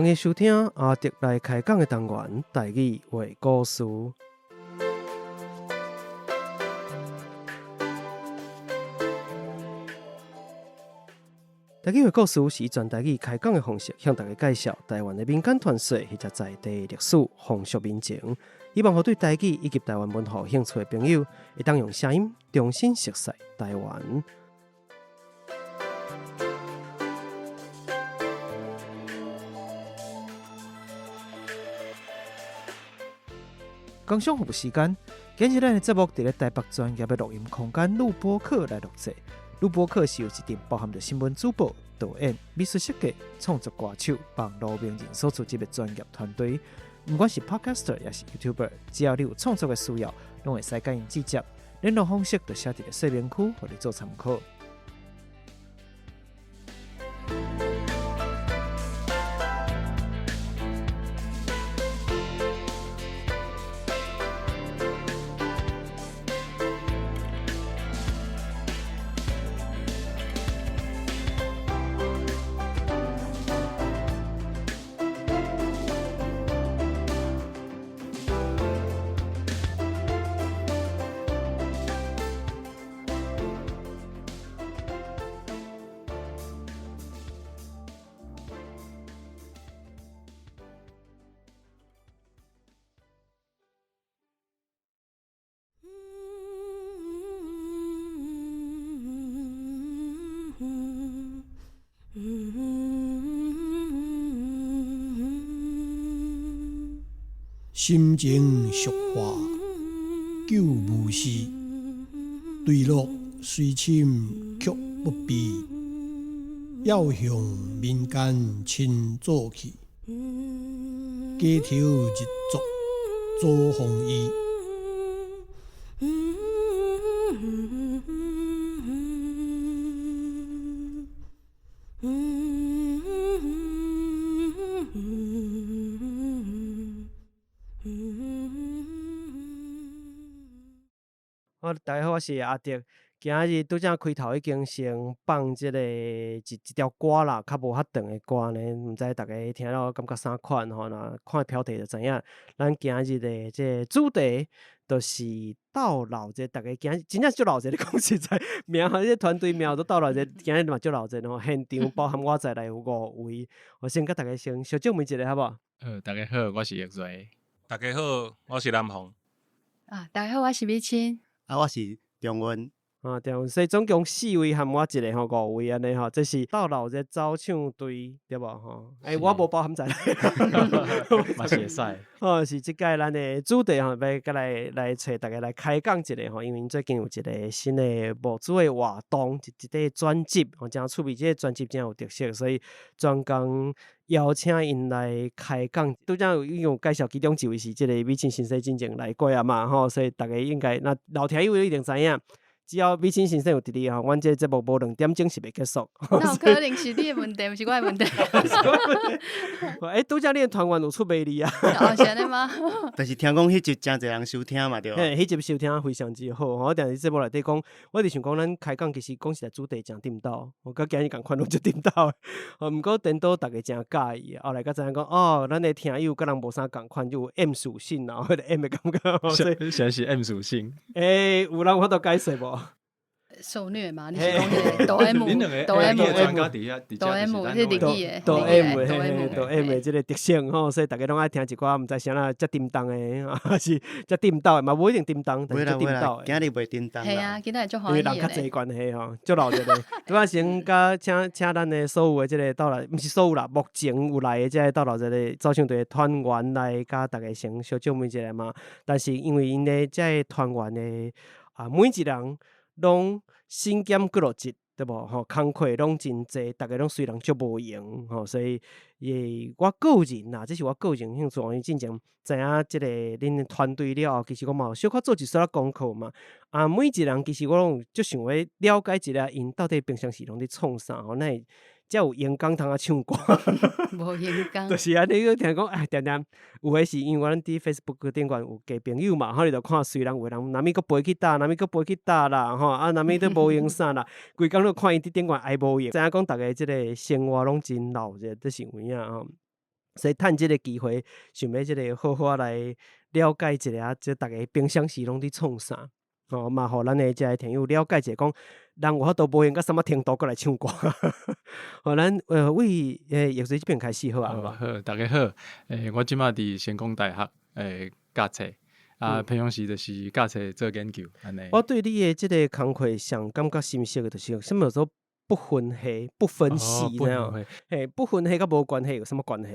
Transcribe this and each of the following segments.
歡迎收聽阿德來開講的單元台語話故事。台語話故事是以全台語開講的方式，向大家介紹台灣的民間傳說或者在地歷史、風俗民情，希望予對台語以及台灣文化有興趣的朋友，會當用聲音重新熟悉台灣。工商服務時間，今日咱的節目佇咧台北專業的錄音空間錄播客來錄製。錄播客是由一陣包含著新聞主播、導演、美術設計、創作歌手、網路名人所組織的專業團隊。毋管是 Podcaster 抑是 YouTuber，只要你有創作的需要，攏會使佮𪜶直接聯絡方式，就寫佇咧說明區，予你做參考。心情俗化救無事，墜落雖深卻不悲，要向民間親做起，街頭日作做風衣。好，大家好，我是阿德。今仔日拄才開頭已經先放這個一一條歌啦，較無遐長的歌呢，毋知大家聽了感覺啥款吼？若看標題就知影。咱今日的這個主題就是鬥鬧熱，大家今日真正足鬧熱，你講實在，名吼，這個團隊名都鬥鬧熱，今日嘛足鬧熱吼。現場包含我在內有五位，我先佮大家先小證明一下，好無？好，大家好，我是葉瑞。大家好，我是南紅。啊，大家好，我是美清。啊，我是中雲。啊，對，所以總共四位含我一個吼，五位按呢吼，這是鬥鬧熱走唱隊，對無吼？欸，我無包含在內，嘛是會使。吼，是這屆咱的主題吼，欲閣來來揣逐家來開講一下吼，因為最近有一個新的募資的活動，一一塊專輯，吼，誠趣味，這個專輯誠有特色，所以專工邀請𪜶來開講。拄才有已經有介紹，其中一位是這個美清先生進前來過啊嘛吼，所以逐家應該若老聽友一定知影。只要美清先生有佇咧吼，阮這節目無2點鐘是袂結束。那有可能是你的問題，毋是我的問題。欸，拄才你的團員有出賣你啊？哦，是按呢嗎？但是聽講彼集誠濟人收聽嘛，對。嘿，彼集收聽非常之好。我定佇節目內底講，我佇想講，咱開講其實講實在主題誠顛倒，我佮今日仝款攏足顛倒的。哦，毋過顛倒逐家誠佮意，後來才知影講，哦，咱的聽友佮人無啥仝款，就有 M 屬性啊，彼個 M 的感覺。所以啥是 M 屬性？欸，有人有法度解釋無？受虐嘛？你是講彼個抖 M？抖 M？抖 M？這日語的，抖 M，嘿，抖 M 的這個特性吼，所以逐家攏愛聽一寡毋知啥啦，遮沉重的，還是遮顛倒的嘛，無一定沉重，但是遮顛倒的。今日袂沉重。係啊，今日足歡喜的。因為人較濟關係吼，足鬧熱的。拄仔先佮請請咱的所有的這個鬥鬧，毋是所有啦，目前有來的這個鬥鬧熱的走唱隊的團員來佮逐家先小證明一下嘛。但是因為𪜶的這個團員的啊，每一人攏身兼幾落職，對無吼？工課攏真濟，逐家攏雖然足無閒吼，所以伊我個人啦，這是我個人興趣。因為進前知影這個恁團隊了後，其實我嘛有小可做一撮仔功課嘛。啊，每一人其實我攏有足想欲了解一下，𪜶到底平常時攏佇創啥吼？哪會遮有閒工通啊唱歌？無閒工。就是按呢，你聽講，哎，定定有的是因為阮佇 Facebook 頂懸有加朋友嘛，吼，你就看雖然有的人哪物閣飛去佗，哪物閣飛去佗啦，吼，啊，哪物都無閒啥啦，規工攏看伊佇頂懸哀無閒，知影講逐家這個生活攏真鬧熱，這是有影吼。所以趁這个機會，想欲這个好好來了解一下，這逐家平常時攏佇創啥，吼嘛，予咱的這个聽友了解一下，講人有法度無閒到啥物程度，閣來唱歌。予咱為奕瑞這邊開始好啊，好，逐家好，我這馬佇成功大學教冊，啊，平常時就是教冊做研究，按呢。我對你的這个工課上感覺深刻的，就是啥物叫做不分系、不分系，知影？嘿，不分系佮無關係有啥物關係？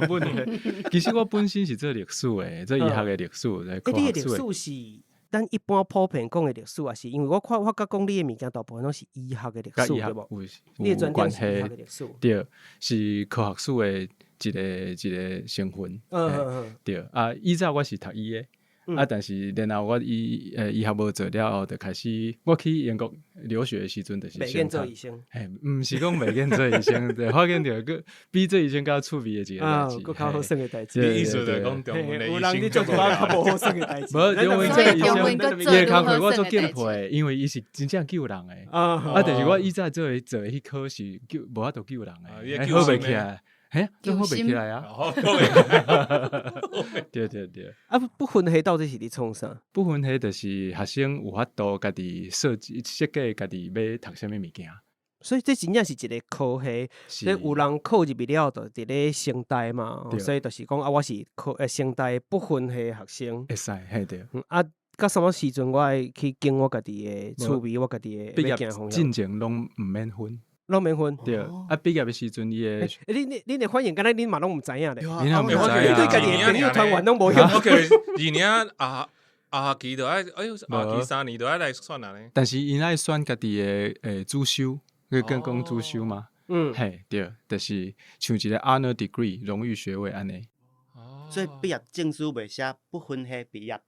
不分系，其實我本身是做歷史的，做醫學的歷史。欸，你的歷史是咱一般普遍講的歷史，抑是因為我看發覺講你的物件大部分攏是醫學的歷史，對無？你的專長是醫學的歷史，對，是科學史的一個一個成分。對啊，以前我是讀醫的。啊！但是然後我醫學無做了後，就開始我去英國留學的時陣，就是袂免做醫生。嘿，毋是講袂免做醫生，就發現著閣比做醫生較趣味的一個代誌，閣較好耍的代誌。你意思就講中文的醫生，有人佇做較無好耍的代誌。無，中文這個醫生，伊的工課我足敬佩，因為伊是真正救人的。啊，但是我以前做的做的彼科是救無法度救人的，好袂起來。嘿，好袂起來啊！對對對，啊，不分系到底是佇創啥？不分系就是學生有法度家己設計設計家己欲讀啥物物件。所以這真正是一個科系，所以有人考入去了後，就佇咧成大嘛，所以就是講啊，我是科成大不分系學生。會使，嘿對。啊，到啥物時陣我愛去揀我家己的趣味，我家己的畢業進前攏毋免分。攏免分。對，啊，畢業的時陣伊會，欸，恁的反應，敢若恁嘛攏毋知影咧。恁嘛毋知影。你對家己的朋友團員攏無興趣。二年啊，下學期就愛，哎喲，下學期三年就愛來選啊咧。但是𪜶愛選家己的主修，去跟講主修嘛。嘿，對，就是像一個 honor degree 榮譽學位按呢。所以畢業證書袂寫不分系畢業。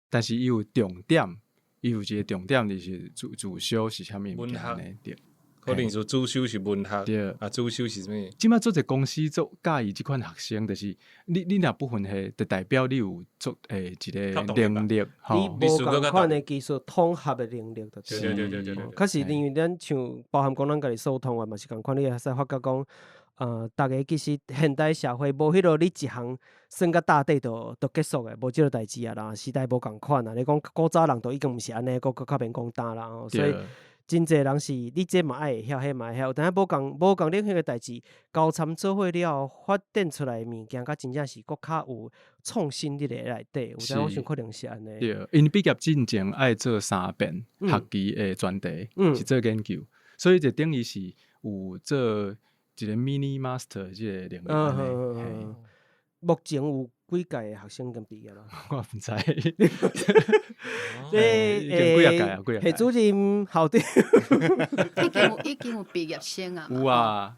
但是伊有重點，伊有一個重點就是主修是啥物物件呢？對。可能是主修是文學，對啊，主修是啥物？這馬足濟公司足佮意這款學生，就是你若不分系，就代表你有足一個能力，你無仝款的技術統合的能力，就是對對對對對。確實，因為咱像包含講咱家己所通的嘛是仝款，你會使發覺講，逐家其實現代社會無彼落你一項算甲大底就結束的，無這个代誌啊啦，時代無仝款啊。你講古早人都已經毋是按呢，閣較免講今啦，所以。真濟人是你這嘛愛會曉，彼嘛會曉，有當無仝無仝領域的代誌，交參做伙了後，發展出來的物件，佮真正是閣較有創新佇咧內底。有當我想可能是按呢。對，𪜶畢業進前愛做三遍學期的專題，是做研究，所以就等於是有做一個 mini master 這個能力。目前有幾屆的學生已經畢業啦？我毋知。這已經幾仔屆啊？幾仔系主任校長。已經有畢業生啊？有啊，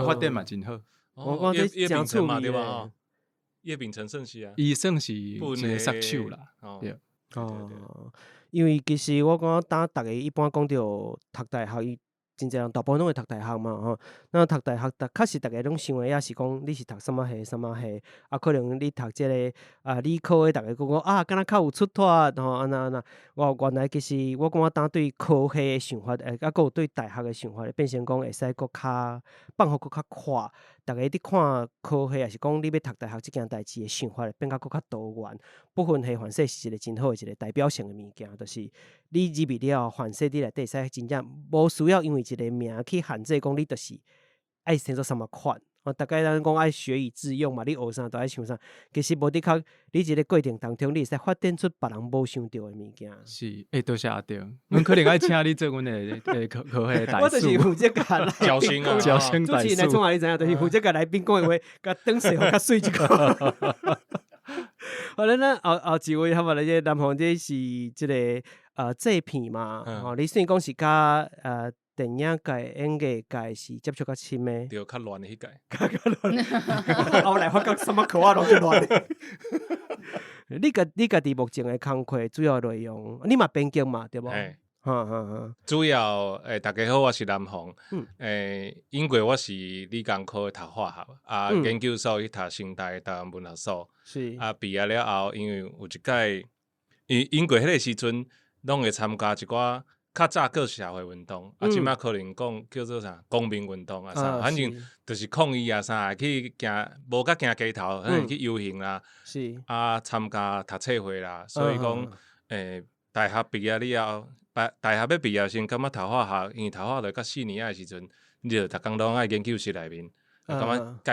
發展嘛真好。我講這葉秉成嘛對吧？葉秉成算是啊，伊算是一個殺手啦。對。哦，因為其實我感覺當逐家一般講著讀大學，伊真濟人大部分攏會讀大學嘛吼。那讀大學，確實逐家攏想的也是講你是讀啥物系啥物系，啊，可能你讀這個啊理科的，逐家講講啊，敢若較有出脫吼，按怎按怎。我原來其實我感覺當對科系的想法，啊，閣有對大學的想法，變成講會使閣較放予閣較闊。逐家佇看科系，抑是講你欲讀大學這件代誌的想法，變甲閣較多元。不分系凡勢是一個真好的一個代表性的物件，就是你入去了後，凡勢你內底會使真正無需要因為一個名去限制講你就是愛生做啥物款。哦，大概咱講愛學以致用嘛，你學啥就愛像啥。其實無的確，你這個過程當中，你會使發展出別人無想著的物件。是，欸，多謝阿中，阮可能愛請你做阮的科系大我就是負責共來招生啊，招生大主持人來創啥你知影？就是負責共來賓講的話，共轉勢予較媠一個。好啦，咱後後一位，好無？這個南方這是這個製片嘛？吼，你雖然講是佮電影界、演藝界是接觸較深的，對，較亂的彼屆，較亂。後來發覺啥物科仔攏足亂的。你家己目前的工課主要內容，你嘛編劇嘛，對無？哈哈哈。主要逐家好，我是南方。英國我是理工科讀化學，啊，研究所去讀成大台灣文學所。是。啊，畢業了後，因為有一屆，因英國彼個時陣，攏會參加一寡較早叫社會運動，啊，這擺可能講叫做啥公民運動啊啥，反正就是抗議啊啥，去行無甲行街頭，可能去遊行啦，啊，參加讀冊會啦，所以講，大學畢業了後，大學欲畢業時，感覺讀化學，因為讀化學到四年仔的時陣，你就逐工攏愛研究室內面，感覺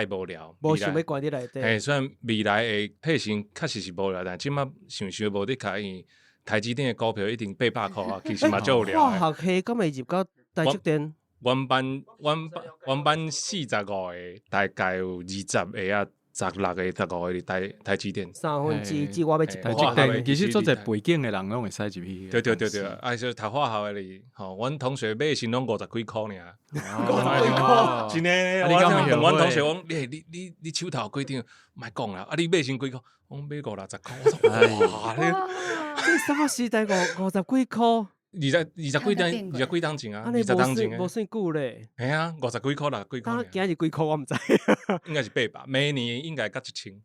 蓋無聊。無想欲關佇內底。嘿，雖然未來的彼時確實是無聊，但這擺想想無的確，因為台積電的股票一定800箍啊，其實嘛足無聊。化學系敢會入到台積電？阮班45個，大概有20個啊，16個、15個佇台積電。三分之一，我欲一台積電其實做濟背景的人攏會使入去。對對對對，啊，說讀化學的哩，吼，阮同學買時攏50幾箍爾。50幾箍，真的。我問阮同學講，你手頭幾張？莫講啦，啊，你買先幾箍？我買50、60箍。我說哇，你這什麼時代五十幾箍？二十幾張，20幾張錢啊，20張錢。無算久咧。嘿啊，50幾箍啦，幾箍。今日幾箍我毋知。應該是800，每年應該佮1000。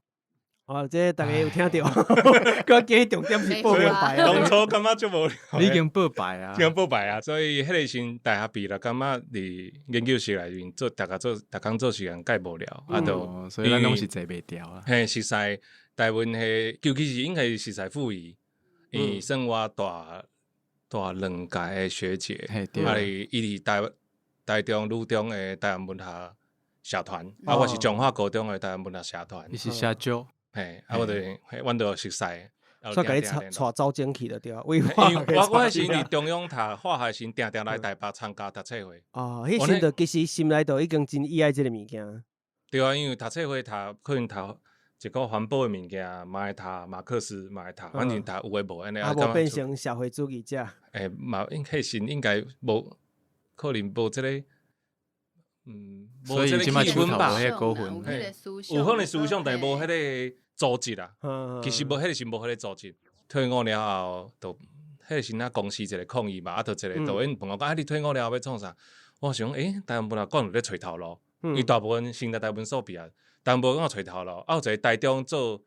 哦，這大家有聽著？閣今日重點是報名牌。當初感覺足無聊。你已經報牌啊？已經報牌啊！所以彼個時大學畢業，感覺佇研究室內面做，逐家做，逐工做實驗蓋無聊，啊，就所以咱攏是坐袂牢啊。嘿，熟似台文系，尤其是應該是熟似富裕，因為算我大大兩屆的學姐，啊，伊佇台中女中的台灣文學社團，啊，我是彰化高中的台灣文學社團。伊是社招。嘿，啊，我就阮就熟似，所以共你帶走前去就對啊。因為我彼時佇中央讀化學時，定定來台北參加讀冊會。哦，彼時就其實心內就已經真意愛這个物件。對啊，因為讀冊會讀可能讀一個環保的物件，嘛會讀馬克思，嘛會讀，反正讀有的無按呢。啊，無變成社會主義者。欸，嘛，應彼時應該無可能無這个。所以這擺手頭無彼個股份，有可能思想，但無彼個組織啦。其實無彼個時無彼個組織。退伍了後，就彼個時陣公司一個抗議嘛，啊，就一個導演問我講，啊，你退伍了後欲創啥？我想講，欸，台灣文學館有咧揣頭路，因為大部分成大台文所畢業，台灣文學館揣頭路，啊，有一個台中做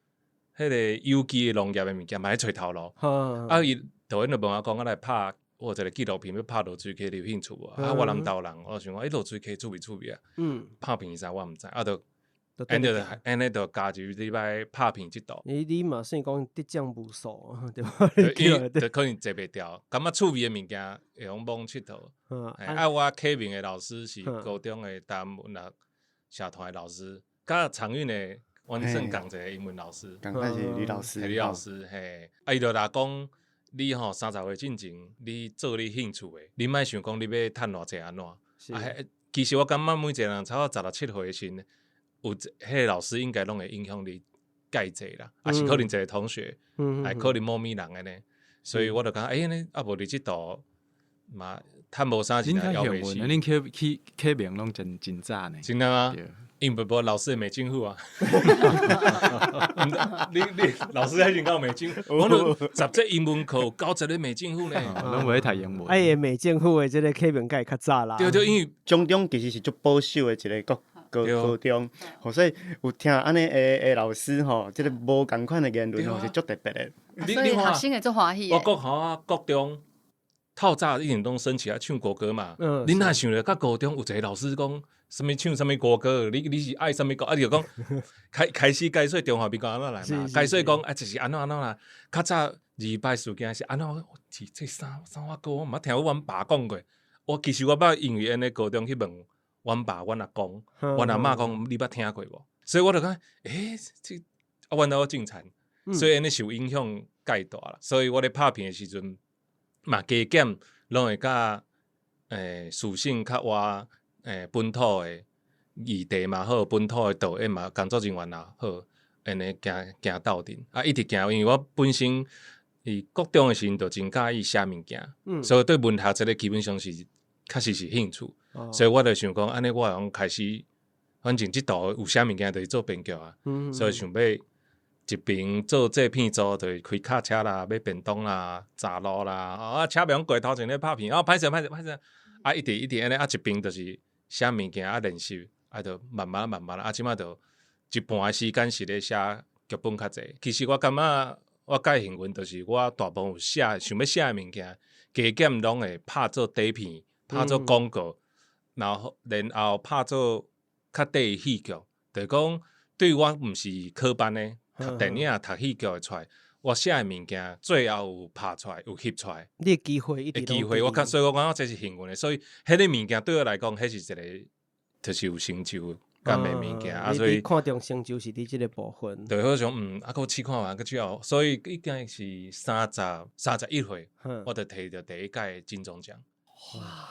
彼個有機的農業的物件，嘛咧揣頭路。啊，伊導演就問我講，啊，來拍。我有一個紀錄片欲拍濁水溪，你有興趣無？啊，我南投人，我想講，欸，濁水溪趣味趣味啊。拍片啥我毋知，啊，就按呢就加入入來拍片這道。你嘛算講得獎無數，對吧？就可能坐袂牢，感覺趣味的物件會用罔𨑨迌。啊，我啟明的老師是高中的台灣文學社團的老師，佮長運的，阮算仝一個英文老師。仝款是呂老師。呂老師，嘿，啊，伊就來講。你吼30歲進前，你做你興趣的，你莫想講你欲趁偌濟按怎。啊，其實我感覺每一個人差不多16、17歲的時，有彼個老師應該攏會影響你蓋濟啦，啊是可能一個同學，還可能某物人按呢，所以我就感覺，欸，呢啊無佇這度嘛，趁無啥錢，恁較幸運，恁去啟明攏真真早呢。真的嗎？因為無老師會罵政府啊！你老師還是講罵政府，我都十節英文課有9節咧罵政府呢，攏無咧讀英文。啊，伊罵政府的這個啟明會較早啦。對對，因為中中其實是足保守的一個國高中，所以有聽按呢的老師吼，這個無仝款的言論吼是足特別的。所以學生會足歡喜。我國校啊，國中透早一定攏升旗啊唱國歌嘛。恁若想著，佮高中有一個老師講。啥物唱啥物國歌？你是愛啥物歌？啊，你就講開始解說中華民國按怎來嘛？解說講啊，就是按怎按怎啦。較早二二八事件是按怎？這啥啥歌我毋捌聽過，阮爸講過。我其實我捌因為按呢高中去問阮爸、阮阿公、阮阿嬤講，你捌聽過無？所以我就感覺，欸，這啊，阮兜種田，所以按呢受影響蓋大啦。所以我咧拍片的時陣，嘛加減攏會佮屬性較倚。本土的議題嘛好，本土的導演嘛，工作人員也好，按呢行行鬥陣，啊，一直行，因為我本身佇國中的時陣就真佮意寫物件，所以對文學這个基本上是確實是興趣，所以我就想講，按呢我會用開始，反正這道有寫物件就是做編劇啊，所以想欲一邊做製片組，就是開卡車啦，買便當啦，閘路啦，啊，車袂用過頭前咧拍片，啊，歹勢歹勢歹勢，啊，一直一直按呢，啊，一邊就是寫物件啊，練習，啊，就慢慢慢慢啊，這擺就一半的時間是咧寫劇本較濟。其實我感覺我蓋幸運，就是我大部分有寫想欲寫的物件，加减攏會拍做底片，拍做廣告，然後拍做較短戲劇，就是講對我毋是科班的，讀電影、讀戲劇的出來，我寫的物件最後有拍出來，有翕出來。你的機會一直的機會，我看，所以我感覺這是幸運的。所以，彼个物件對我來講，彼是一個就是有成就感的物件啊。所以看重成就是佇這個部分。對，我想啊，閣試看覓，閣最後，所以已經是31歲，我就提著第一屆金鐘獎。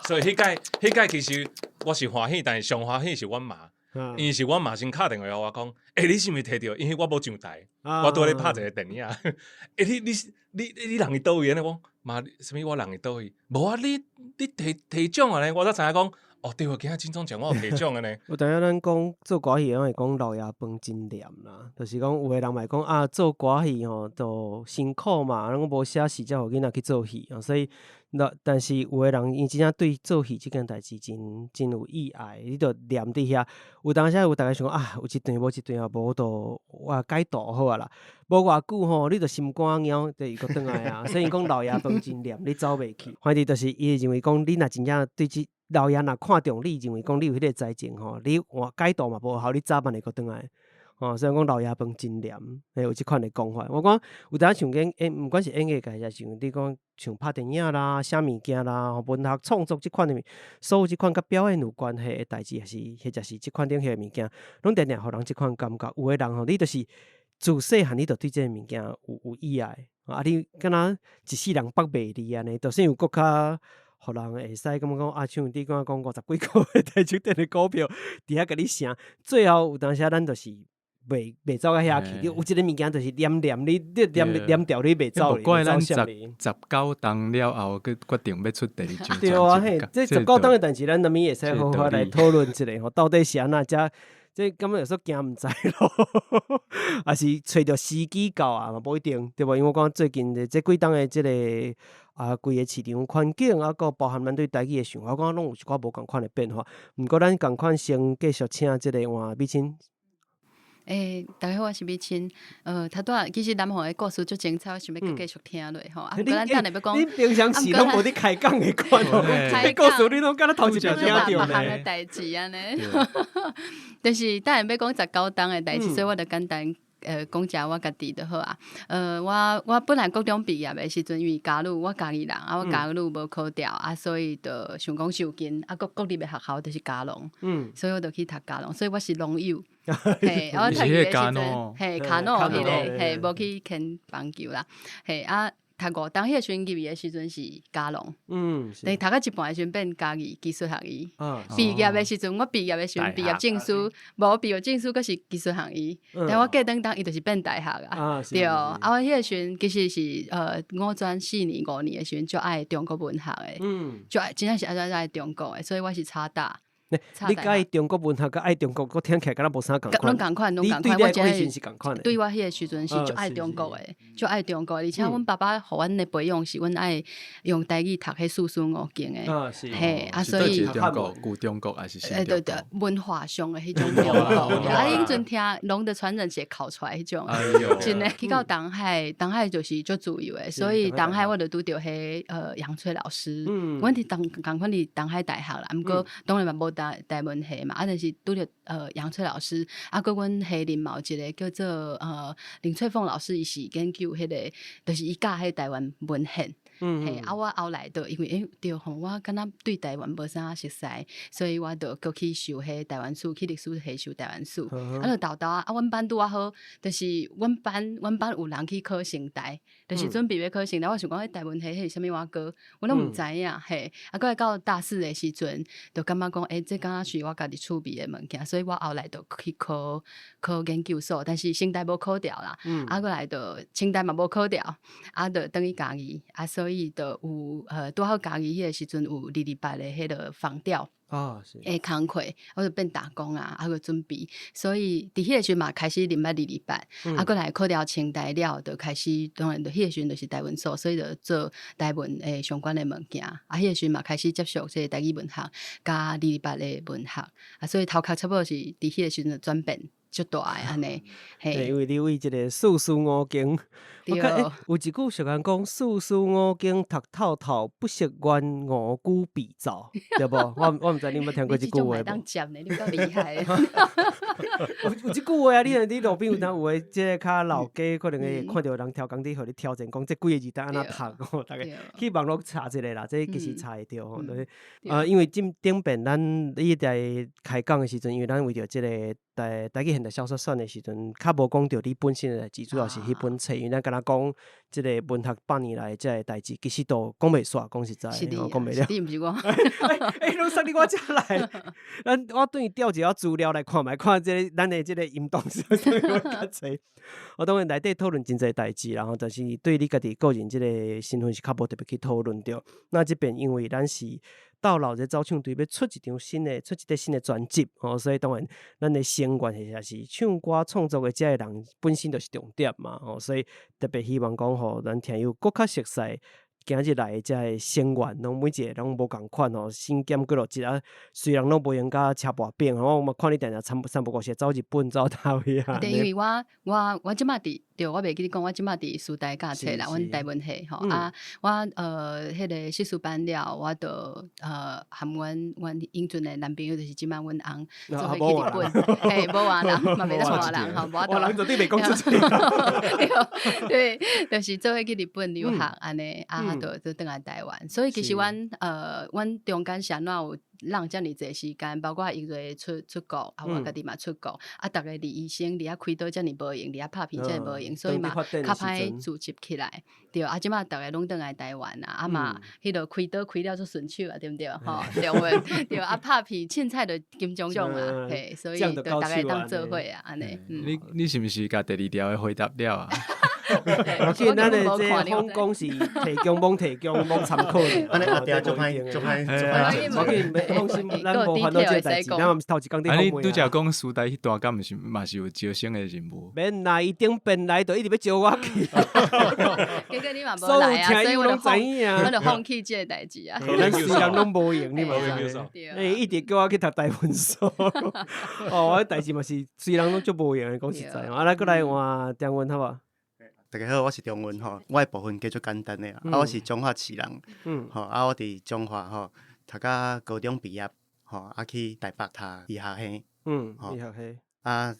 所以彼屆彼屆其實我是歡喜，但是上歡喜是阮媽。因為是阮媽先敲電話予我講，欸，你是毋是提著？因為我無上台，我拄咧拍一個電影。欸，你人佇佗位？按呢我媽，啥物我人佇佗位？無啊，你提獎啊呢？我才知影講，哦，對，今仔金鐘獎我有提獎的呢。有當影咱講做歌戲，攏會講老爺飯真黏啦，就是講有的人嘛會講啊，做歌戲吼都辛苦嘛，攏無寫詞才予囡仔去做戲，所以那但是有的人𪜶真正對做戲這件代誌真真有意愛，你就黏佇遐。有當時有逐家想講啊，有一段無一段啊，無就我改導好啊啦。無偌久吼，你就心肝貓就又閣轉來啊。所以講老爺飯真黏，你走袂去。反正就是伊會認為講，你若真正對這老爺若看重你，認為講你有彼個才情吼，你換改導嘛無效，你早晚會閣轉來。吼，所以講老爺飯真黏，會有這款的講法。我講有當想講，欸，毋管是演藝界，抑是像你講像拍電影啦、寫物件啦、文學創作這款的物，所有這款佮表演有關係的代誌，抑是或者是這款頂遐的物件，攏定定予人這款感覺。有的人吼，你就是自細漢，你就對這个物件有意愛，啊，你敢若一世人縛袂離按呢，就算有閣較。予人會使感覺講啊，像你敢講五十幾箍的台積電的股票，佇遐共你成，最後有當時咱就是袂走到遐去。你有一个物件就是黏黏你，你黏黏牢你袂走。無怪咱19冬了後，閣決定欲出第二張。對啊，嘿，這十九冬的代誌，咱啥物會使好好來討論一下吼，到底是按怎才？這感覺有說行毋知路，抑是揣著時機到啊嘛，無一定對無？因為我講最近的這幾冬的這個啊，規个市場環境啊，閣包含咱對台語的想法，我感覺攏有一寡無仝款的變化。毋過咱仝款先繼續請這個換美清。欸，大家好，我是美清。頭拄仔其實南方的故事足精彩，我想欲閣繼續聽落吼。啊，毋過咱等下欲講。你平常時攏無佇開講的款哦，這故事你攏敢若頭一擺聽著呢。別項的代誌按呢，就是等下欲講19冬的代誌，所以我就簡單講一下我家己就好啊。我本來國中畢業的時陣，因為嘉女，我嘉義人，啊，我嘉女無考著，啊，所以就想講就近，啊，國立的學校就是嘉農，所以我就去讀嘉農，所以我是農友。嘿，我讀的時陣，嘿，卡諾彼个，嘿，無去牽棒球啦，嘿啊，讀五冬彼个時陣入去的時陣是嘉農，但讀到一半的時陣變嘉義技術學院。畢業的時陣，我畢業的時陣畢業證書，無畢業證書，閣是技術學院。但我過轉冬伊就是變大學啊，對。啊，我彼個時陣其實是五專4年5年的時陣，足愛中國文學的，足愛真正是愛愛中國的，所以我是插大。你佮意中國文學，佮愛中國，我聽起來敢若無啥仝款。攏仝款，攏仝款。我真是仝款的。對我彼個時陣是足愛中國的，足愛中國的。而且阮爸爸予阮的培養是，阮愛用台語讀彼四書五經的。嘿，啊，所以。中國舊中國還是新中國？對對，文化上的彼種中國。啊，彼陣聽《龍的傳人》是會哭出來彼種。真的，去到東海，東海就是足自由的，所以東海我就拄著彼楊翠老師。阮佇仝仝款佇東海大學啦，毋過當然嘛無台文系嘛，啊，但是拄著楊翠老師，啊，閣阮系裡嘛有一個叫做林翠鳳老師，伊是研究彼個，就是伊教彼台灣文獻。嘿，啊，我後來就因為對吼，我敢若對台灣無啥熟似，所以我就閣去修彼台灣史，去歷史系修台灣史。啊，就沓沓啊，阮班拄仔好，就是阮班有人去考成大，就是準備欲考成大。我想講彼台文系彼是啥物碗糕，我攏毋知影。嘿，啊，閣來到大四的時陣，就感覺講，欸，這敢若是我家己趣味的物件，所以我後來就去考考研究所，但是成大無考著啦。啊，閣來就清大嘛無考著，啊，就轉去嘉義，啊，所以就有拄好嘉義彼個時陣有228的彼個訪調的工課，我就變打工啊，啊閣準備，所以佇彼個時陣嘛開始認捌228，啊，閣來考著清大了，就開始當然就彼個時陣就是台文所，所以就做台文的相關的物件，啊，彼個時陣嘛開始接觸這個台語文學佮228的文學，啊，所以頭殼差不多是佇彼個時陣就轉變。足大的按呢。嘿，因為你為這个四書五經，我看有一句俗言講，四書五經讀透透，不識原五句必造，對無？我毋知你有無聽過這句話無？當接呢，你夠厲害。有這句話啊！你若佇路邊有當有的這个較老家，可能會看著人刁工佇予你挑戰，講這幾个字當按怎讀？逐家去網路查一下啦，這其實查會著吼。因為頂頂遍咱你佇開講的時陣，因為咱為著這个台台語現代小說選的時陣，較無講著你本身的代誌，主要是彼本冊，因為咱敢若講這个文學百年來這个代誌，其實都講袂煞，講實在，講袂了。你毋是我，欸，攏送你我遮來，咱我轉去調一下資料來看覓，看這个咱的這个音檔是啥物較濟。我當然內底討論真濟代誌，然後但是對你家己個人這个身份是較無特別去討論著。那這邊因為咱是鬥鬧熱走唱隊欲出一張新的，出一塊新的專輯，吼，所以當然咱的成員或者是唱歌創作的這个人本身就是重點嘛，吼，所以特別希望講，予咱聽友閣較熟悉今日來的這个成員，攏每一个攏無仝款吼，身兼幾落職啊，雖然攏無閒佮車跋餅，我嘛看你定定三三不五時走日本走佗位啊。對，因為我這馬佇，對，我袂記你講，我這馬佇師大教冊啦，阮台文系吼啊，我彼个碩士班了，我就含阮阮英俊的男朋友，就是這馬阮翁做伙去日本，嘿，無換人嘛袂當換人吼，無法度。人就對袂講出對，就是做伙去日本留學按呢啊，就轉來台灣，所以其實阮中間是按怎有讓遮爾濟時間，包括伊會出出國，啊，我家己嘛出國，啊，逐个佇醫生佇遐開刀遮爾無閒，佇遐拍片遮爾無閒，所以嘛較歹組織起來。對，啊，這馬逐个攏轉來台灣啊，啊嘛，彼落開刀開了足順手啊，對毋對？吼，中文對啊，拍片凊彩就金鐘獎啊，嘿，所以就逐个會當做伙啊，按呢。你是毋是共第二條的回答了啊？我見咱的這訪綱是提供罔提供罔參考的，按呢阿定足歹足歹足歹。我見放心，咱無煩惱這個代誌，咱嘛毋是頭一工佇訪問。啊，你拄才講師大彼段敢毋是嘛是有招生的任務？免啦，伊頂遍來就一直欲招我去。結果你嘛無來啊，所以我就放，我就放棄這個代誌啊。咱時間攏無閒，你嘛知。欸，一直叫我去讀台文所。哦，我代誌嘛是雖然攏足無閒的，講實在。啊，來閣來換中文好無？大家好，我是中文吼，我的部分加足簡單的，啊，我是彰化市人，吼，啊，我佇彰化吼讀到高中畢業，吼，啊去台北讀醫學系，醫學系，啊，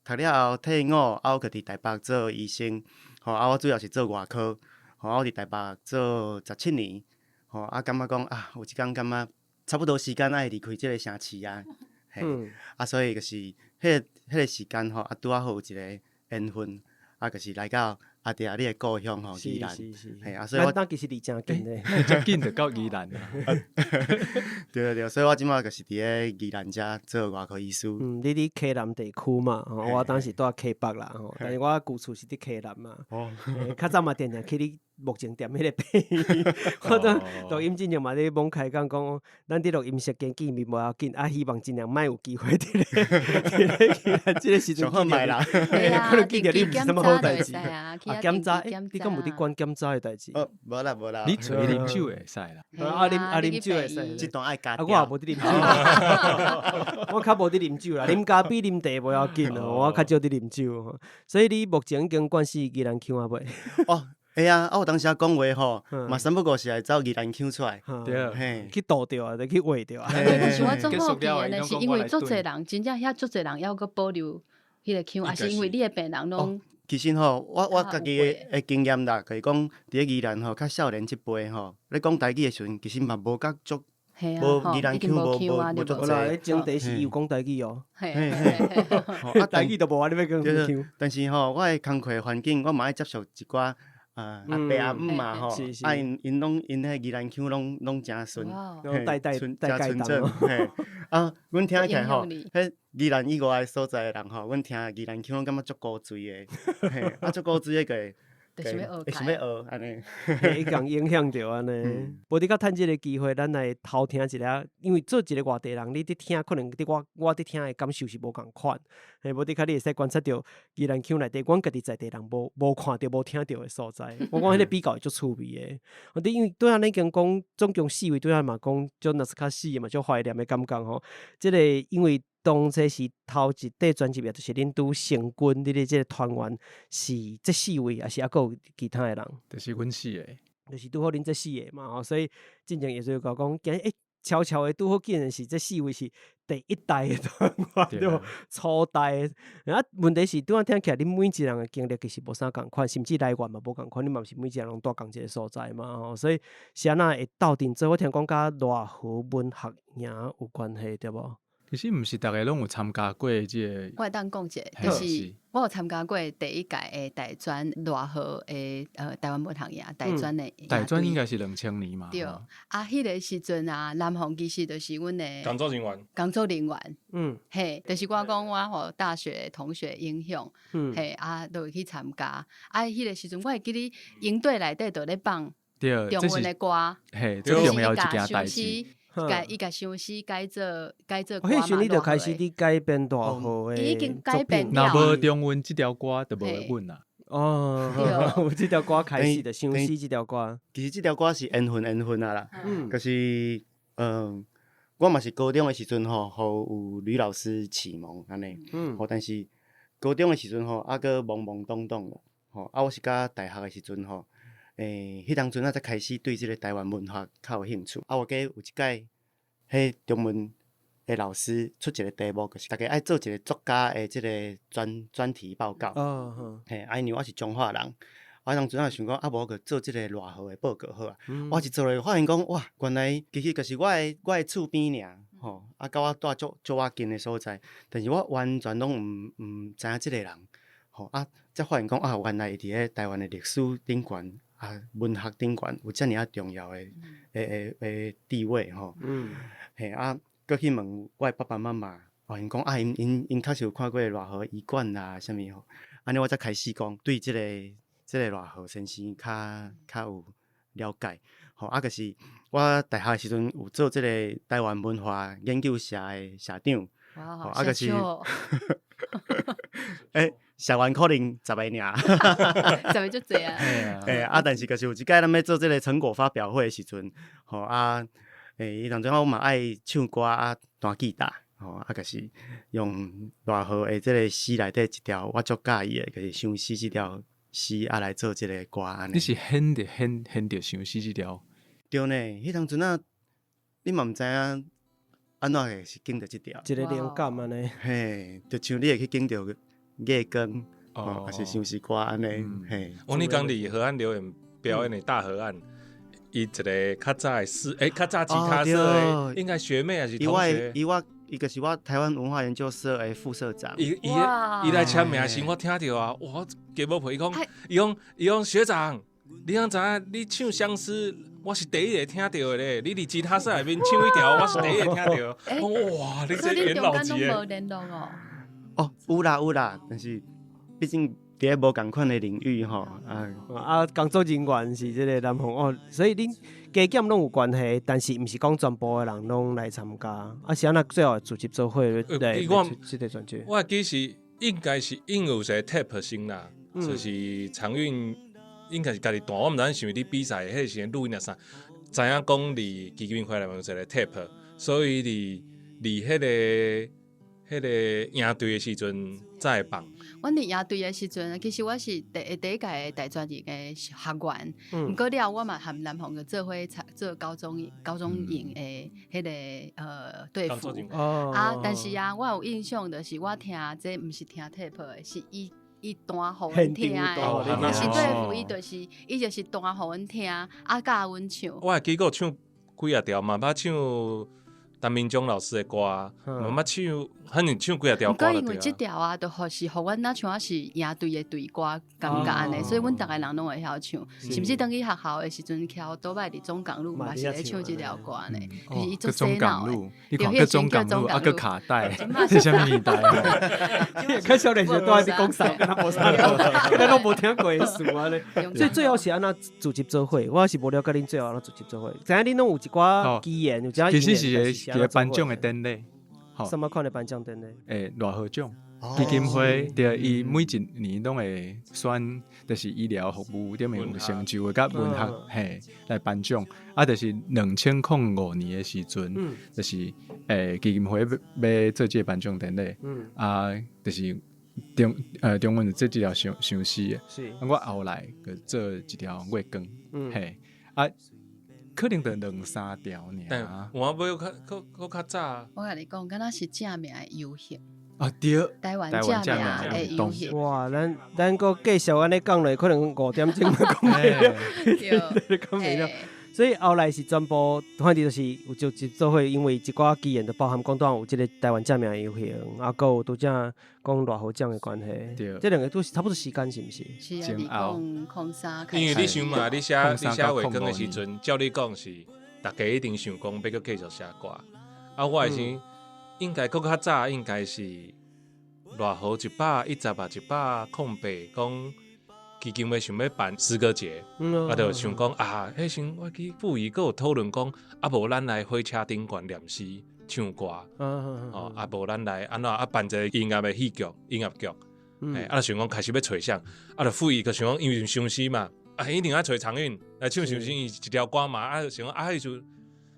讀了後退伍，啊，我閣佇台北做醫生，吼，啊，我主要是做外科，吼，啊，我佇台北做17年，吼，啊，感覺講啊，有一工感覺差不多時間愛離開這个城市啊，嘿，啊，所以就是彼个時間吼，啊，拄仔好有一个緣分。啊，就是來到阿弟你的故鄉吼，宜蘭。嘿，啊，所以我咱其實離誠近的，遮近就到宜蘭啦。對對對，所以我這馬就是佇咧宜蘭遮做外科醫師。嗯，你佇溪南地區嘛，我當時住溪北啦，吼，但是我舊厝是佇溪南嘛。哦。較早嘛，定定去你目前踮彼个病院，我當錄音之前嘛咧罔開講講，咱佇錄音室見見面無要緊，啊，希望盡量莫有機會佇咧佇咧這个時陣見啦。可能見著你毋是啥物好代誌。啊，檢查，欸，你敢有佇管檢查的代誌？哦，無啦無啦。你揣啉酒會使啦。啊，啉啊啉酒會使。這段愛加。啊，我也無佇啉酒。我較無佇啉酒啦，啉咖啡、啉茶無要緊哦，我較少佇啉酒。所以你目前已經慣勢宜蘭腔啊未？哦。會啊，啊有當時仔講話吼，嘛三不五時會走宜蘭腔出來，對，嘿，去渡著啊，就去畫著啊。但是我足好奇的是，因為足濟人真正遐足濟人猶閣保留彼个腔，抑是因為你的病人攏。其實吼，我家己的經驗啦，就是講佇咧宜蘭吼，較少年這輩吼，咧講台語的時陣，其實嘛無甲足。無宜蘭腔，無無無足濟。前提是伊有講台語哦。嘿嘿嘿。啊，台語都無啊，你欲講腔？但是吼，我的工課環境，我嘛愛接觸一寡。啊，阿伯阿姆嘛吼，啊𪜶𪜶攏𪜶彼宜蘭腔攏攏誠順，嘿，誠純正，嘿。啊，阮聽起來吼，彼宜蘭以外的所在的人吼，阮聽宜蘭腔攏感覺足古錐的，嘿，啊足古錐的個。會想欲學，會想欲學按呢，會共影響著按呢。無你閣趁這个機會，咱來偷聽一下，因為做一个外地人，你佇聽可能佇我我佇聽的感受是無仝款。嘿，無你較你會使觀察著宜蘭腔內底，阮家己在地人無無看著、無聽著的所在。我講彼个比較會足趣味的。我佇因為對啊，咱已經講總共四位，對啊嘛講，就若是較死嘛，足懷念的感覺吼。這个因為。當初是頭一塊專輯，也就是恁拄成軍，你咧這個團員是這四位，抑是猶閣有其他的人？就是阮四個，就是拄好恁這四個嘛吼，所以進前也是有講，今日悄悄的拄好竟然是這四位是第一代的團員，對無？初代的。啊，問題是拄仔聽起來，恁每一個人的經歷其實無啥仝款，甚至來源嘛無仝款，恁嘛毋是每一個人攏蹛仝一個所在嘛吼，所以是按怎會鬥陣做？我聽講佮熱河文學營有關係，對無？其實毋是逐个攏有參加過這個。我會當講一下，就是我有參加過第一屆的大專熱河的台灣文學營大專的。大專應該是2000年嘛。對，啊，彼個時陣啊，南鳳其實就是阮的工作人員。工作人員，嘿，就是我講我予大學同學影響，嘿，啊，就會去參加。啊，彼個時陣我會記得營隊內底就咧放中文的歌，嘿，最重要一件代誌。改伊共相詩改做歌嘛。彼時你就開始佇改編熱河的已經改編了。若無中文這條歌，就無阮啦。哦，有這條歌開始的相思這條歌。其實這條歌是緣分緣分啊啦。就是我嘛是高中的時陣吼，予有呂老師啟蒙按呢。吼，但是高中的時陣吼，猶閣懵懵懂懂。吼，啊，我是到大學的時陣吼。彼當陣仔才開始對這個台灣文化較有興趣。啊，我記得有一擺，彼中文的老師出一個題目，就是逐家愛做一個作家的這個專題報告。嘿，啊，因為我是彰化人，我當陣仔想講，啊，無就做這個熱河的報告好啊。我一做落發現講，哇，原來其實就是我的厝邊爾，吼，啊，佮我蹛足足仔近的所在，但是我完全攏毋知影這個人，吼，啊，才發現講，啊，原來伊佇咧台灣的歷史頂懸。啊，文學頂懸有遮爾仔重要的地位吼。嘿啊，閣去問我的爸爸媽媽，哦，𪜶講啊，𪜶確實有看過熱河醫館啦，啥物吼。按呢我才開始講對這個熱河先生較有了解。吼，啊，就是我大學的時陣有做這個台灣文化研究社的社長。哇，啊，就是，社員可能十个爾，十个足濟啊！啊，但是就是有一擺咱欲做這個成果發表會的時陣，吼啊，彼當陣我嘛愛唱歌啊，彈吉他，吼啊，就是用熱河的這個詩內底一條我足佮意的，就是相思這條詩啊來做這個歌按呢。你是現著現現著相思這條？對呢，彼當陣啊，你嘛毋知影按怎會是揀著這條？一個靈感按呢。嘿，就像你會去揀著月光，哦，抑是相思歌按呢，嘿。哦，你講佇河岸留言表演的大河岸，伊一個較早的是，較早吉他社的，應該學妹還是同學？伊就是我台灣文化研究社的副社長。伊來簽名時，我聽著啊，哇，雞母皮，伊講學長，你敢知影？你唱相思，我是第一個聽著的咧。你佇吉他社內面唱彼條，我是第一個聽著。哇，你這元老級的。無聯絡哦。哦，有啦有啦，但是畢竟佇咧無仝款的領域吼，啊啊，工作人員是這個南鳳哦，所以恁加減攏有關係，但是毋是講全部的人攏來參加。啊，是按怎最後組織做伙來這個專輯？我記是應該是應有一個 tape 先啦，就是長運應該是家己彈，我毋知是毋是佇比賽彼個時陣錄音啊啥，知影講佇基金會內面有一個 tape，所以佇彼個營隊的時陣才會放。阮佇營隊的時陣，其實我是第一屆的大專營的學員，毋過了後我嘛和南鳳就做伙做高中營的彼個隊服。啊，但是啊，我有印象就是我聽這毋是聽 tape 的，是伊彈予阮聽的，就是隊服，伊就是彈予阮聽，啊教阮唱。我會記閣唱幾仔條嘛，捌唱陳明忠老師的歌，嘛捌唱，反正唱幾仔條歌。毋過因為這條啊，就是予阮若像是營隊的隊歌，感覺按呢，所以阮逐个人攏會曉唱。甚至轉去學校的時陣，騎歐兜擺佇中港路嘛是咧唱這條歌呢。就是伊足洗腦的。你看閣中港路，啊閣卡帶，這啥物年代？較少年時都愛佇講啥，敢若無啥，敢若攏無聽過的事按呢。所以最後是按怎組織做伙？我是無了解恁最後按怎組織做伙。知影恁攏有一寡機緣，有其實是一個頒獎的典禮。啥物款的頒獎典禮？熱河獎。基金會對，伊每一年攏會選，就是醫療服務頂面有成就的佮文學嘿來頒獎。啊，就是2005年的時陣，就是基金會欲做這個頒獎典禮，啊，就是中文就做這條賞詩的。啊，我後來閣做一條月光，嘿，啊，可能就兩三條爾。我無較閣較早。我共你講，敢若是正名的遊行。啊對，台灣正名的遊行。哇，咱閣繼續按呢講落，可能5點鐘就講袂了，講袂了。所以後來是全部，反正就是有就做伙，因為一寡機緣，就包含講當有這個台灣正名的遊行，啊，閣有拄才講賴和獎的關係。對，這兩個都是差不多時間，是毋是？是啊，2003開始。因為你想嘛，你寫月光的時陣，照你講是，大家一定想講欲閣繼續寫歌。啊，我的是應該閣較早，應該是賴和110啊，108講。基金會想欲辦詩歌節，啊，就想講啊，彼時我記富儀閣有討論講，啊，無咱來火車頂懸念詩唱歌，哦，啊，無咱來按怎啊辦一個音樂的戲劇、音樂劇，啊，就想講開始欲揣誰，啊，就富儀就想講，因為賞詩嘛，啊，一定愛揣長韻來唱賞詩，伊一條歌嘛，啊，就想講啊，彼時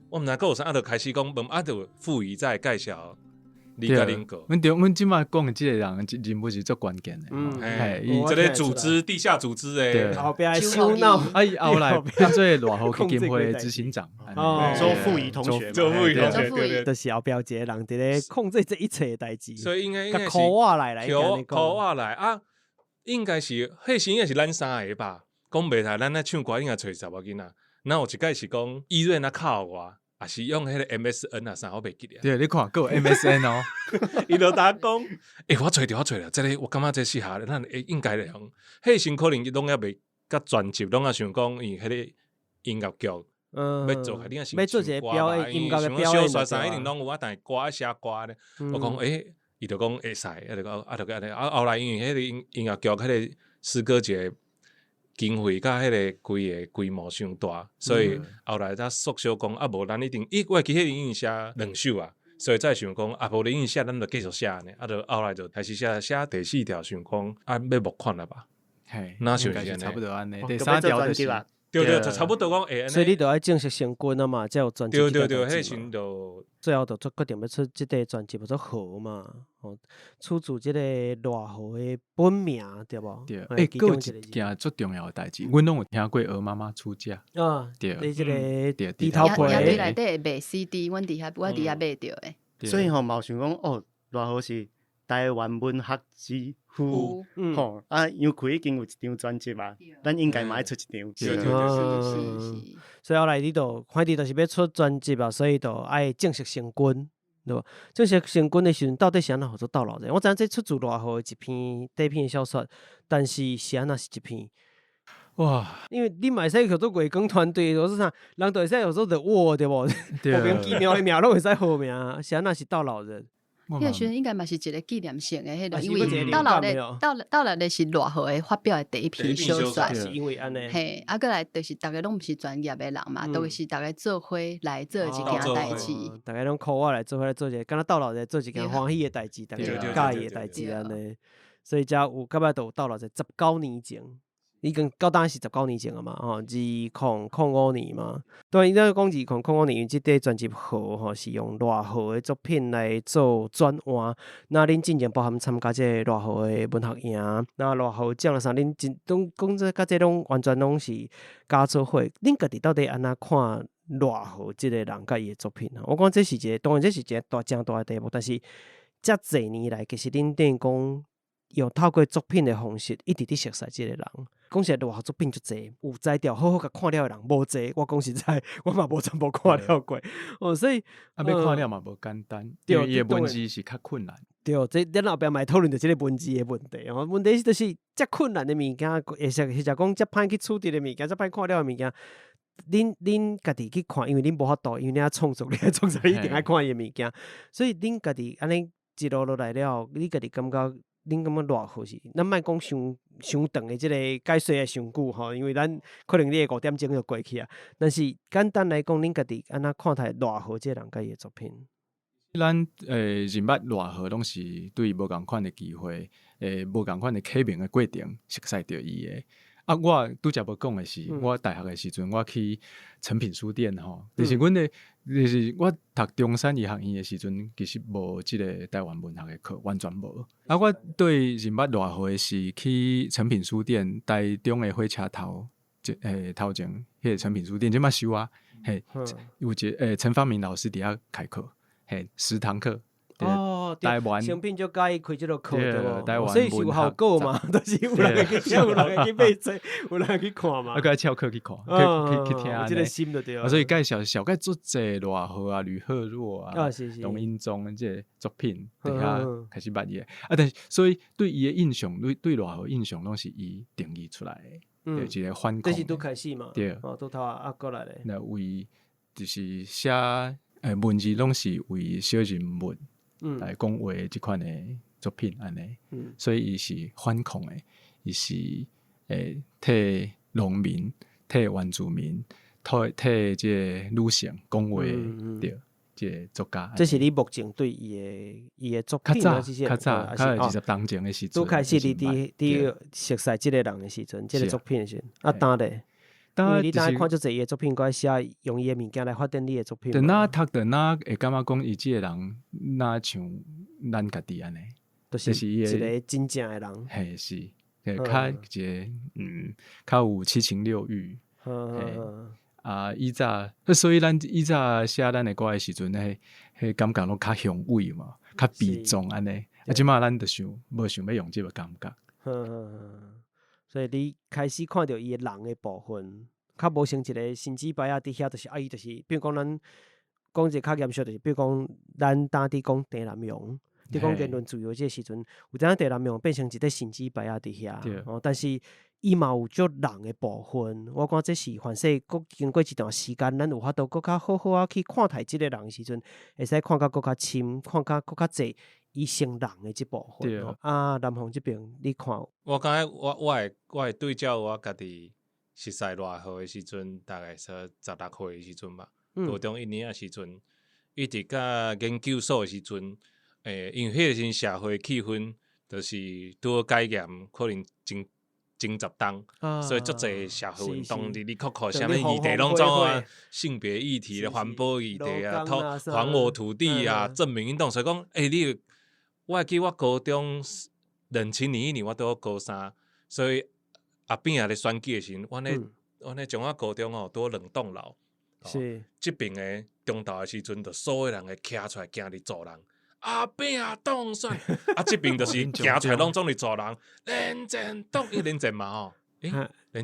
我毋知閣有啥，啊，就開始講，問啊，就富儀才會介紹。對，阮對，阮這擺講的這個人人物是足關鍵的，嘿，伊這個組織地下組織的，後壁首腦，啊，伊後來變做賴和基金會執行長，周富儀同學，周富儀同學，對，就是後壁一個人佇咧控制這一切的代誌，所以應該應該是箍我來啊，應該是彼時應該是咱三個吧，講袂來，咱咧唱歌應該揣查某囡仔，那有一擺是講醫院啊靠我。也是用彼個 MSN 啊啥，我袂記得。對，你看，閣有 MSN 哦。伊就逐講，欸，我揣著，我揣著，這個我感覺這適合，咱會應該來用。彼時可能攏猶未佮專輯，攏猶想講，伊彼個音樂劇欲做，你若是欲做一個表演，音樂的表演。小說啥一定攏有啊，但是歌愛寫歌咧。我講，欸，伊就講會使，啊就講啊就按呢。啊後來因為彼個音樂劇，彼個詩歌節。經費佮彼個規个規模傷大，所以後來才縮小講啊，無咱一定，伊我會記彼已經寫兩首啊，所以才想講啊，無你已經寫，咱就繼續寫呢，啊，就後來就開始寫寫第四條，想講啊，欲募款了吧？嘿，那是差不多按呢，第三條就是，對對，就差不多講會。所以你就愛正式成軍啊嘛，才有專輯。對對對，彼時就最後就做決定欲出這個專輯，叫做河嘛。哦，出自這個賴和的本名對無？對，欸，閣有一件足重要的代誌，阮攏有聽過鵝媽媽出嫁。啊，對，你這個對，豬頭皮內底會賣 CD，阮佇遐，我佇遐買著的。所以吼，嘛有想講哦，賴和是台灣文學之父，吼啊，楊奎已經有一張專輯啊，咱應該嘛愛出一張。對對對，是是。所以後來你就反正就是欲出專輯啊，所以就愛正式成軍。對無？正式成軍的時陣，到底是按怎號做鬥老熱？我知影這出自賴和的一篇短篇小說，但是是按怎是一篇？哇！因為你嘛會使叫做月光團隊，或是啥，人就會使叫做 The Wall 對無？莫名其妙的名攏會使號名，是按怎是鬥老熱？彼個時陣應該嘛是一個紀念性的彼個，因為鬥老熱鬥老熱是賴和的發表的第一篇小說，是因為按呢。嘿，啊，閣來就是逐家攏毋是專業的人嘛，都是逐家做伙來做一件代誌。逐家攏箍我來做伙來做一個，敢若鬥老熱做一件歡喜的代誌，逐家佮意的代誌按呢。所以才有到尾就有鬥老熱19年前。已經到當時19年前了嘛，吼，2005年嘛。對，伊咧講2005年，因為這塊專輯號吼是用賴和的作品來做轉換。那恁進前包含參加這個賴和的文學營，那賴和獎啥，恁真攏講這佮這攏完全攏是加做伙。恁家己到底按怎看賴和這個人佮伊的作品？我講這是一個，當然這是一個大誠大的題目，但是遮濟年來，其實恁等於講用透過作品的方式，一直佇熟似這個人。講實在，賴和作品足濟，有才調好好共看了的人無濟。我講實在，我嘛無全部看了過。哦，所以啊，欲看了嘛無簡單，因為伊的文字是較困難。對，這咱後壁嘛會討論著這個文字的問題。哦，問題是就是遮困難的物件，或者或者講遮歹去處置的物件，遮歹看了的物件，恁家己去看，因為恁無法度，因為你愛創作，你愛創作，你一定愛看伊的物件。所以恁家己按呢一路落來了，你家己感覺？恁感覺賴和是？咱莫講傷傷長的這個解說也傷久吼，因為咱可能你的5點鐘就過去啊。但是簡單來講，恁家己按怎看待賴和這個人佮伊的作品？咱認捌賴和攏是對無仝款的機會，無仝款的啟蒙的過程，熟似著伊的。啊，我拄才無講的是，我大學的時陣，我去誠品書店吼，就是阮的，就是我讀中山醫學院的時陣，其實無這個台灣文學的課，完全無。啊，我對認捌賴和的是去誠品書店，台中的火車頭，頭前彼個誠品書店，這馬收啊，嘿，有一個陳芳明老師佇遐開課。嘿，10堂課。哦，台灣誠品就佮意開這個課對無？台灣所以是有效果嘛，就是有人會去聽，有人會去買冊，有人會去看嘛。啊，閣愛翹課去看，去去聽。這個心就對。啊，所以介紹紹介足濟賴和啊、呂赫若啊、龍應忠這個作品，佇遐開始捌伊的。啊，但是所以對伊的印象，對賴和印象攏是伊定義出來的，對一個反抗。這是拄開始嘛？對。哦，拄頭啊過來咧。那為就是寫。文字攏是為小人物來講話這款的作品按呢，所以伊是反抗的，伊是替農民、替原住民、替這個女性講話對，這個作家。這是你目前對伊的作品較早較早較20當前的時陣，拄開始你佇熟似這個人的時陣，這個作品的時陣，啊，當咧。因為你當看足濟伊的作品，閣愛寫用伊的物件來發展你的作品。等哪讀，等哪會感覺講伊這個人，若像咱家己按呢，就是一個真正的人。嘿，是，較一個較有七情六欲。啊，以早，所以咱以早寫咱的歌的時陣，彼感覺攏較雄偉嘛，較悲壯按呢。啊，這馬咱就想無想欲用這個感覺。所以你開始看著伊的人的部分，較無像一個神主牌仔佇遐，就是啊，伊就是，比如講咱講一個較嚴肅，就是比如講咱當佇講鄭南榕，佇講言論自由這個時陣，有當鄭南榕變成一個神主牌仔佇遐，哦，但是伊嘛有足人的部分。我感覺這是凡勢閣經過一段時間，咱有法度閣較好好仔去看待這個人的時陣，會使看甲閣較深，看甲閣較濟。伊成人的這部分，啊，南方這邊你看，我感覺我會對照我家己熟似賴和的時陣，大概說16歲的時陣吧，高中一年的時陣，一直到研究所的時陣，因為彼個時陣社會氣氛就是拄好解嚴，可能前10冬，所以足濟社會運動，哩哩扣扣，啥物議題攏總啊，性別議題、環保議題啊，還我土地啊，正名運動，所以講，你。我會記我高中2001年，我拄好高三，所以阿扁仔咧選舉的時陣，阮咧彰化高中吼，拄好兩棟樓，是這爿的中晝的時陣，就所有人會徛出來行佇走廊，阿扁仔當選，啊這爿就是行出來攏總佇走廊，連戰黨伊連戰嘛吼，連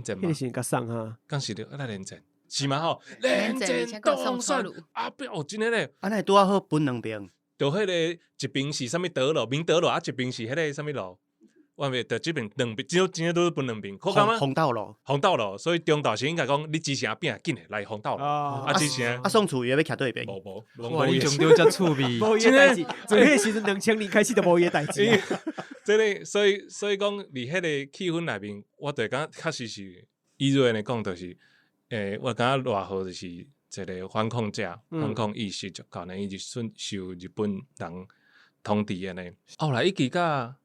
戰嘛，彼個時陣較送哈，敢是著啊連戰是嘛吼，連戰當選，阿扁哦真的咧，啊那拄好分兩爿。就彼個一邊是啥物德路、明德路，啊一邊是彼個啥物路，我袂，就這邊兩邊，真正都是分兩邊。弘道路，弘道路，所以中晝時應該講，你支持阿扁，緊來弘道路。啊，支持啊，宋楚瑜欲徛佗邊？無無，哇，你中著遮趣味。無伊代誌，從彼個時陣2000年開始就無伊代誌。這個，所以講，佇彼個氣氛內面，我就感覺確實是，以瑞來講，就是，我感覺賴和就是。一個反抗者，反抗意識足夠呢，伊就算受日本人統治按呢。後來一直到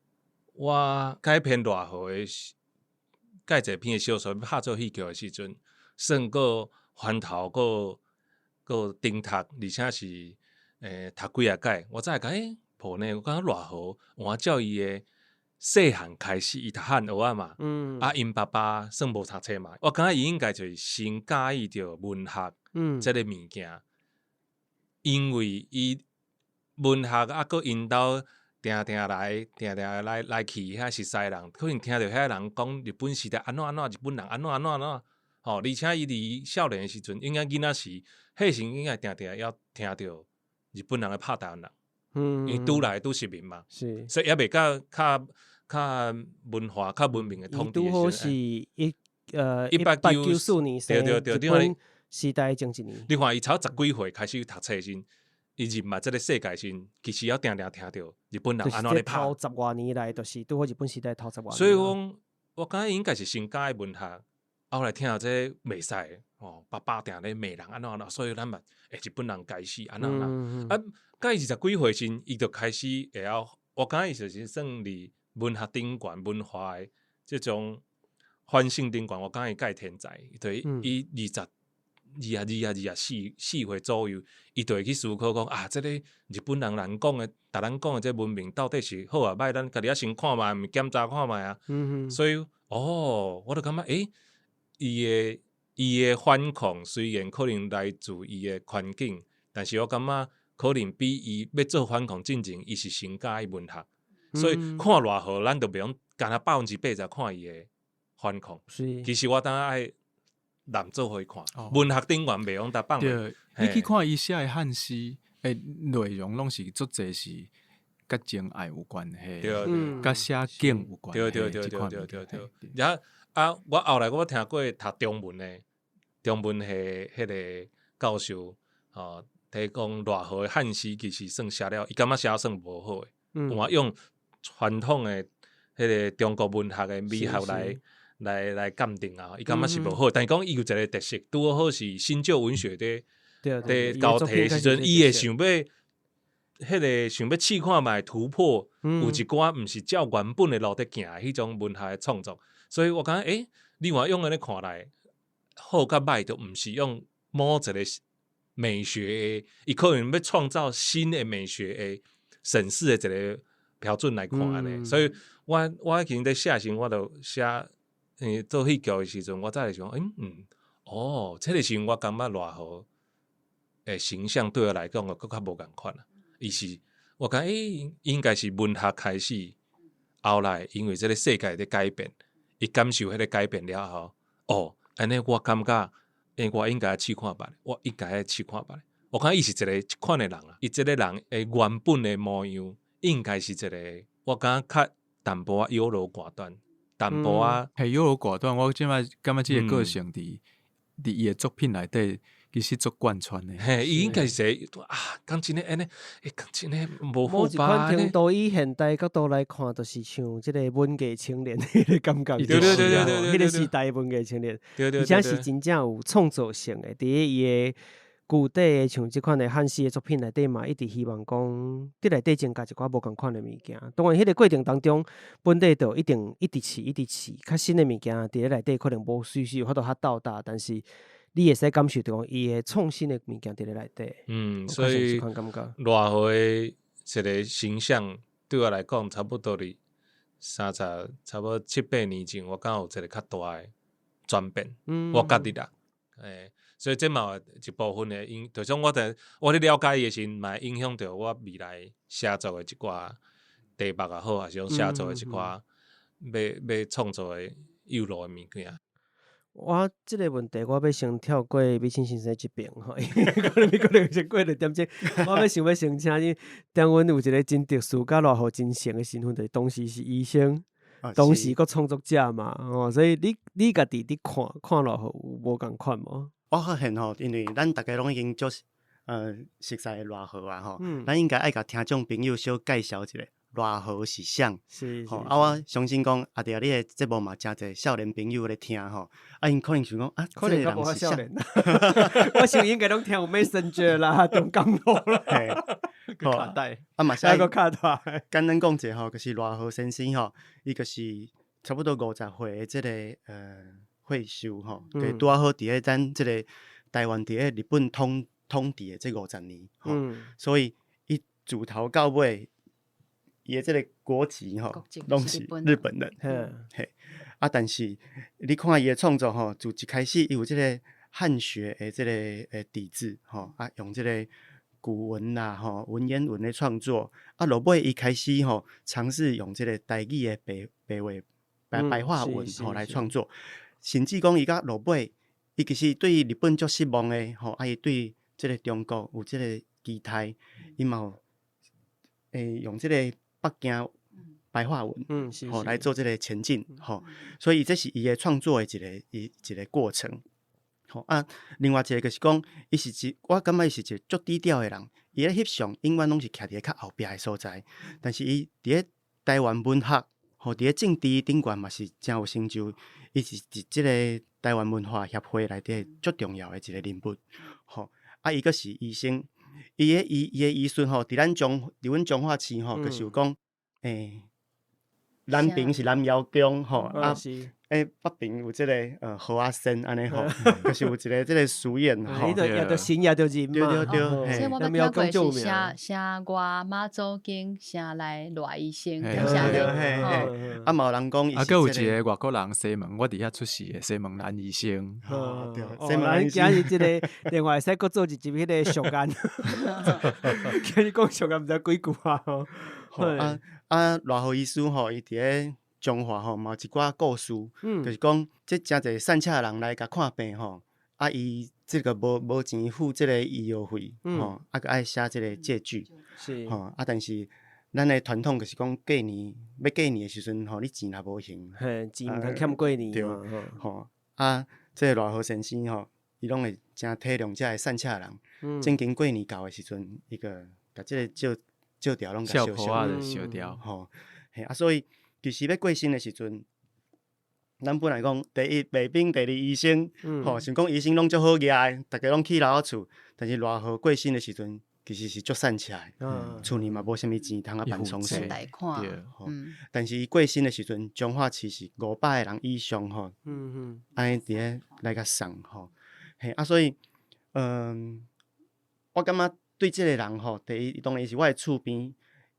我改編賴和的改一篇的小說，拍做戲劇的時陣，算閣翻頭閣頂讀，而且是讀幾仔擺，我才會感覺無呢。我感覺賴和按照伊的細漢開始，伊讀漢學仔嘛，啊，𪜶爸爸算無讀冊嘛，我感覺伊應該就是先佮意著文學這个物件，因為伊文學啊，閣𪜶兜定定來，定定來來去遐熟似人，可能聽著遐人講日本時代按怎按怎，日本人按怎按怎按怎，吼，而且伊佇少年的時陣，應該囡仔時，彼時應該定定猶聽著日本人咧拍台灣人，因為拄來拄殖民嘛，所以猶未到較較文化、較文明的統治。拄好是1894年生，對對對，日本時代前一年。你看伊才十幾歲開始讀冊時，伊入嘛這个世界時，其實猶定定聽著日本人按怎咧拍。頭十外年來，就是拄好日本時代頭十外年。所以講，我感覺應該是先佮意文學，後來聽著這袂使哦，爸爸定咧罵人按怎按怎，所以咱嘛會日本人該死按怎按怎。啊，佮二十幾歲時，伊就開始會曉，我感覺伊就是算佇文學頂懸文化的這種反省頂懸，我感覺伊蓋天才，對伊22啊二啊24歲左右，伊就會去思考講啊，這个日本人人講的，逐咱講的這文明到底是好抑歹，咱家己愛先看覓，毋檢查看覓啊。所以，哦，我就感覺，欸，伊的反抗雖然可能來自伊的環境，但是我感覺可能比伊欲做反抗進前，伊是先佮意文學，所以看賴和，咱就袂用干焦80%看伊的反抗。其實我當愛攬做伙看，文學頂懸袂用逐放。對，你去看伊寫的漢詩，欸，內容攏是足濟是佮情愛有關係，佮寫景有關係。對對對對對對對。然後啊，我後來我聽過讀中文的，中文系彼个教授，吼，提講賴和的漢詩其實算寫了，伊感覺寫算無好的，有用傳統的彼个中國文學的美學來鑑定啊，伊感覺是無好，但是講伊有一個特色，拄好是新舊文學佇佇交替的時陣，伊會想欲彼个想欲試看覓突破，有一寡毋是照原本的路佇行的彼種文學的創作，所以我感覺，欸，你若用按呢看來，好佮歹都毋是用某一個美學的，伊可能欲創造新的美學的審視的一個標準來看按呢，所以我其實佇寫時，我就寫。做戲劇的時陣，我才會想，哦，這個時陣我感覺賴和的形象對我來講，閣較無仝款啊。伊是，我感覺，欸，應該是文學開始，後來因為這個世界佇改變，伊感受彼個改變了後，哦，按呢我感覺，欸，我應該試看覓，我應該愛試看覓。我感覺伊是一個這款的人啊，伊這個人的原本的模樣，應該是一個，我感覺較淡薄仔優柔寡斷。淡薄仔，嘿，優柔寡斷。我這擺感覺這个個性佇佇伊的作品內底，其實足貫穿的。嘿，伊應該是一個啊，講真的按呢，欸，講真的無好吧？某一款程度以現代角度來看，就是像這个文藝青年彼个感覺。對對對對對，彼个時代文藝青年，而且是真正有創造性的，佇伊的舊底的像這款的漢詩的作品內底嘛，一直希望講佇內底增加一寡無仝款的物件。當然，彼个過程當中，本底就一定一直試，一直試，較新的物件佇咧內底可能無隨時有法度較到達，但是你會使感受著講伊的創新的物件佇咧內底。嗯，所以賴和的一個形象對我來講，差不多佇三十，差不多七八年前，我感覺有一個較大的轉變。我家己啦，欸，所以這嘛有一部分的影，就像我佇我咧了解伊的時陣，嘛會影響著我未來寫作的一寡題目也好，還是講寫作的一寡欲創作的幼路的物件。我這个問題，我欲先跳過美清先生這邊吼，因為可能可能先過兩點鐘，我欲想欲先請你，踮阮有一個真特殊佮賴和真像的身份，就是同時是醫生，同時閣創作者嘛，吼，所以你家己佇看看賴和有無仝款無？我發現吼，因為咱逐家攏已經足熟似賴和啊吼，咱應該愛共聽眾朋友小介紹一下賴和是啥？吼，啊，我相信講啊，佇你的節目嘛，誠濟少年朋友咧聽吼，啊，𪜶可能想講啊，可能較無較少年，我想應該攏聽有 Messenger 啦，中江路啦，卡帶，啊嘛是愛卡帶。簡單講者吼，就是賴和先生吼，伊就是差不多50歲的這个歲數吼，就拄仔好佇咧咱這个台灣佇咧日本統治的這50年吼，所以伊自頭到尾，伊的這个國籍吼，攏是日本人。嘿，啊，但是你看伊的創作吼，自一開始伊有這个漢學的這个底子吼，啊，用這个古文啦吼、文言文的創作，啊，落尾伊開始吼嘗試用這个台語的白話白話文吼來創作。甚至講伊到落尾，伊其實對日本足失望的吼，啊，伊對這个中國有這个期待，伊嘛有用這个北京白話文吼來做這个前進吼，所以這是伊的創作的一個過程。吼啊，另外一個就是講，伊是一，我感覺伊是一個足低調的人，伊咧翕相永遠攏是徛佇咧較後壁的所在，但是伊佇咧台灣文學吼，佇咧政治頂懸嘛是誠有成就。伊是佇這个台灣文化協會內底足重要的一個人物，吼。啊，伊閣是醫生，伊的醫術吼，佇阮彰化市吼，就是有講，南平是南瑤宮吼，啊，北平有這个何阿仙按呢吼，就是有一个這个俗諺吼。伊就也著神也著人嘛。對對對，所以我捌聽過是寫寫外媽祖經，寫來賴醫生，對對嘿。啊，嘛有人講，啊，閣有一个外國人西門，我佇遐出世的西門蘭醫生。對，西門蘭醫生。今日這个另外會使閣做一集彼個俗諺。今日講俗諺毋知幾句啊。啊，賴何醫師吼，伊佇咧彰化吼，嘛有一寡故事，就是講，這誠濟散赤人來共看病吼，啊，伊這个無錢付這个醫藥費，吼，啊，閣愛寫這个借據，吼，啊，但是咱的傳統就是講過年欲過年的時陣吼，你錢若無還，嘿，錢毋通欠過年，對，吼，啊，這个賴何先生吼，伊攏會誠體諒這个散赤人，正經過年到的時陣，伊個共這个借條攏共燒燒掉，吼，嘿，啊，所以其實欲過身的時陣，咱本來講第一袂兵，第二醫生，吼，想講醫生攏足好額的，逐家攏去老厝，但是賴何過身的時陣，其實是足散赤的，厝裡嘛無啥物錢通啊辦喪事，吼，但是伊過身的時陣，彰化市是500個人以上，吼，按呢佇咧來共送，吼，嘿，啊，所以，我感覺對這个人吼，第一，當然是我的厝邊，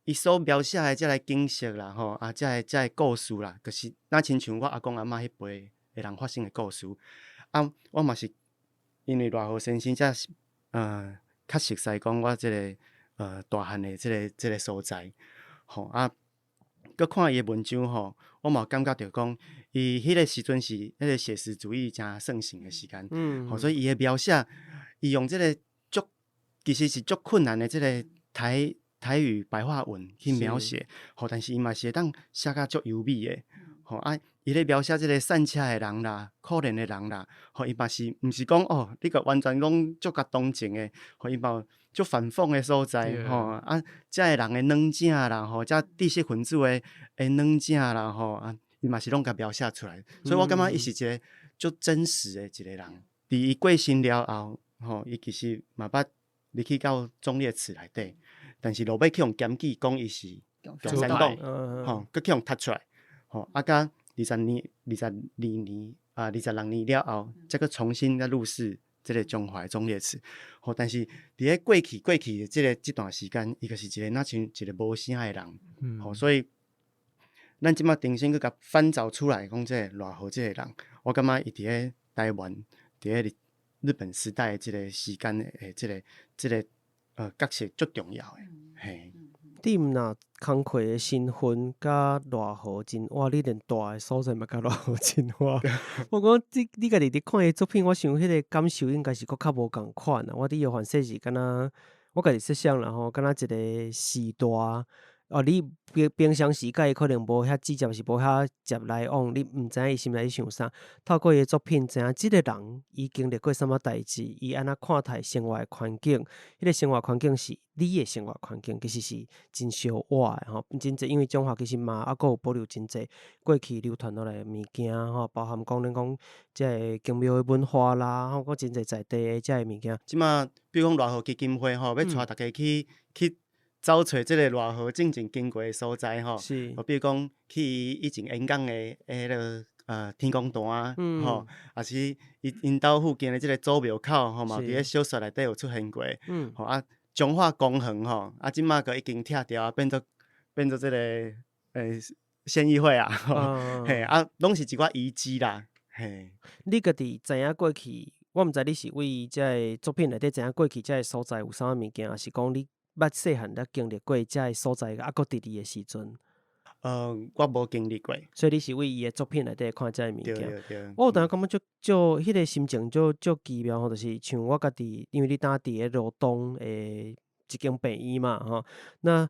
伊所描寫的這个景色啦，吼，啊，這个故事啦，就是若親像我阿公阿嬤彼輩的人發生的故事。啊，我嘛是因為賴何先生才較熟悉講我這个大漢的這个所在，吼啊，閣看伊的文章吼，我嘛有感覺著講，伊彼个時陣是彼个寫實主義誠盛行的時間，吼，所以伊的描寫，伊用這个足其實是足困難的這个台語白話文去描寫，吼，但是伊嘛是會當寫甲足優美的，吼啊，伊咧描寫這个散赤的人啦，可憐的人啦，吼，伊嘛是毋是講哦，你閣完全攏足共同情的，吼，伊嘛有足反諷的所在，吼啊，遮个人的軟正啦，吼，遮知識分子的軟正啦，吼啊，伊嘛是攏共描寫出來，所以我感覺伊是一个足真實的一個人。佇伊過身了後，吼，伊其實嘛捌入去到忠烈祠內底，但是落尾去予檢舉講伊是共產黨，吼，閣去予踢出來，吼，啊，甲20年、22年啊，26年了後，才閣重新再入祀這个彰化忠烈祠，吼，但是佇咧過去的這段時間，伊就是一个若像一个無聲的人，吼，所以咱這馬重新閣共翻找出來，講這个賴何這个人，我感覺伊佇咧台灣，佇咧日本時代的這个時間的這个角色足重要的，嘿。你毋若工課的身份佮賴何真倚，你連蹛的所在嘛佮賴何真倚。我講你家己佇看伊作品，我想彼个感受應該是閣較無仝款啊。我佇藥環說是敢若，我家己設想啦吼，敢若一个時代。哦，你平常時佮伊可能無遐直接，是無遐接來往，你毋知影伊心內想啥。透過伊的作品，知影這个人伊經歷過啥物代誌，伊按怎看待生活的環境，彼个生活環境是你的生活環境，其實是真相倚的吼。真濟，因為彰化其實嘛猶閣有保留真濟過去流傳落來的物件吼，包含講恁講這个宮廟的文化啦，吼，閣真濟在地的這个物件。這馬比如講賴何基金會吼，欲帶大家去走揣這个賴何進前經過的所在吼，比如講去伊以前演講的彼个天公壇，吼，抑是伊𪜶兜附近的這个祖廟口吼，嘛佇咧小說內底有出現過，吼啊，彰化公園吼，啊，這馬閣已經拆掉，變做這个縣議會啊，嘿，啊，攏是一寡遺跡啦，嘿。你家己知影過去，我毋知你是為這个作品內底知影過去這个所在有啥物件，抑是講你捌細漢才經歷過這个所在，猶閣佇佇的時陣。我無經歷過。所以你是為伊的作品內底看這个物件。對對。我有當感覺足彼个心情足奇妙吼，就是像我家己，因為你當佇咧羅東的一間病院嘛吼，那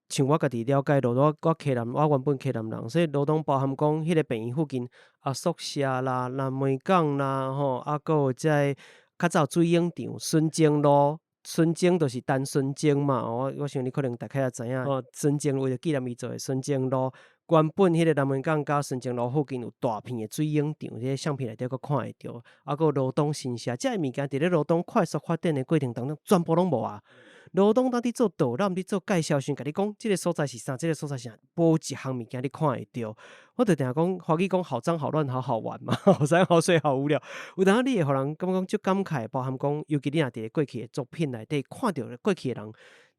像我家己了解羅東，我溪南，我原本溪南人，所以羅東包含講彼个病院附近啊宿舍啦、南門港啦吼，啊閣有這个較早水泳場、純正路。純正就是陳純正嘛，我想你可能大概也知影吼。純正為著紀念伊做的純正路，原本彼个南门港佮顺正路附近有大片的水影场，这个相片内底阁看会著。啊，阁有罗东新社，遮个物件伫咧罗东快速发展的过程当中，全部拢无啊。罗东当伫做导览、伫做介绍时，共你讲这个所在是啥，这个所在是啥，无一项物件你看会著。我就定讲，华语讲好脏好乱好好玩嘛，好山好水好无聊。有当你会予人感觉讲足感慨，包含讲，尤其你若伫咧过去的作品内底看著过去的人，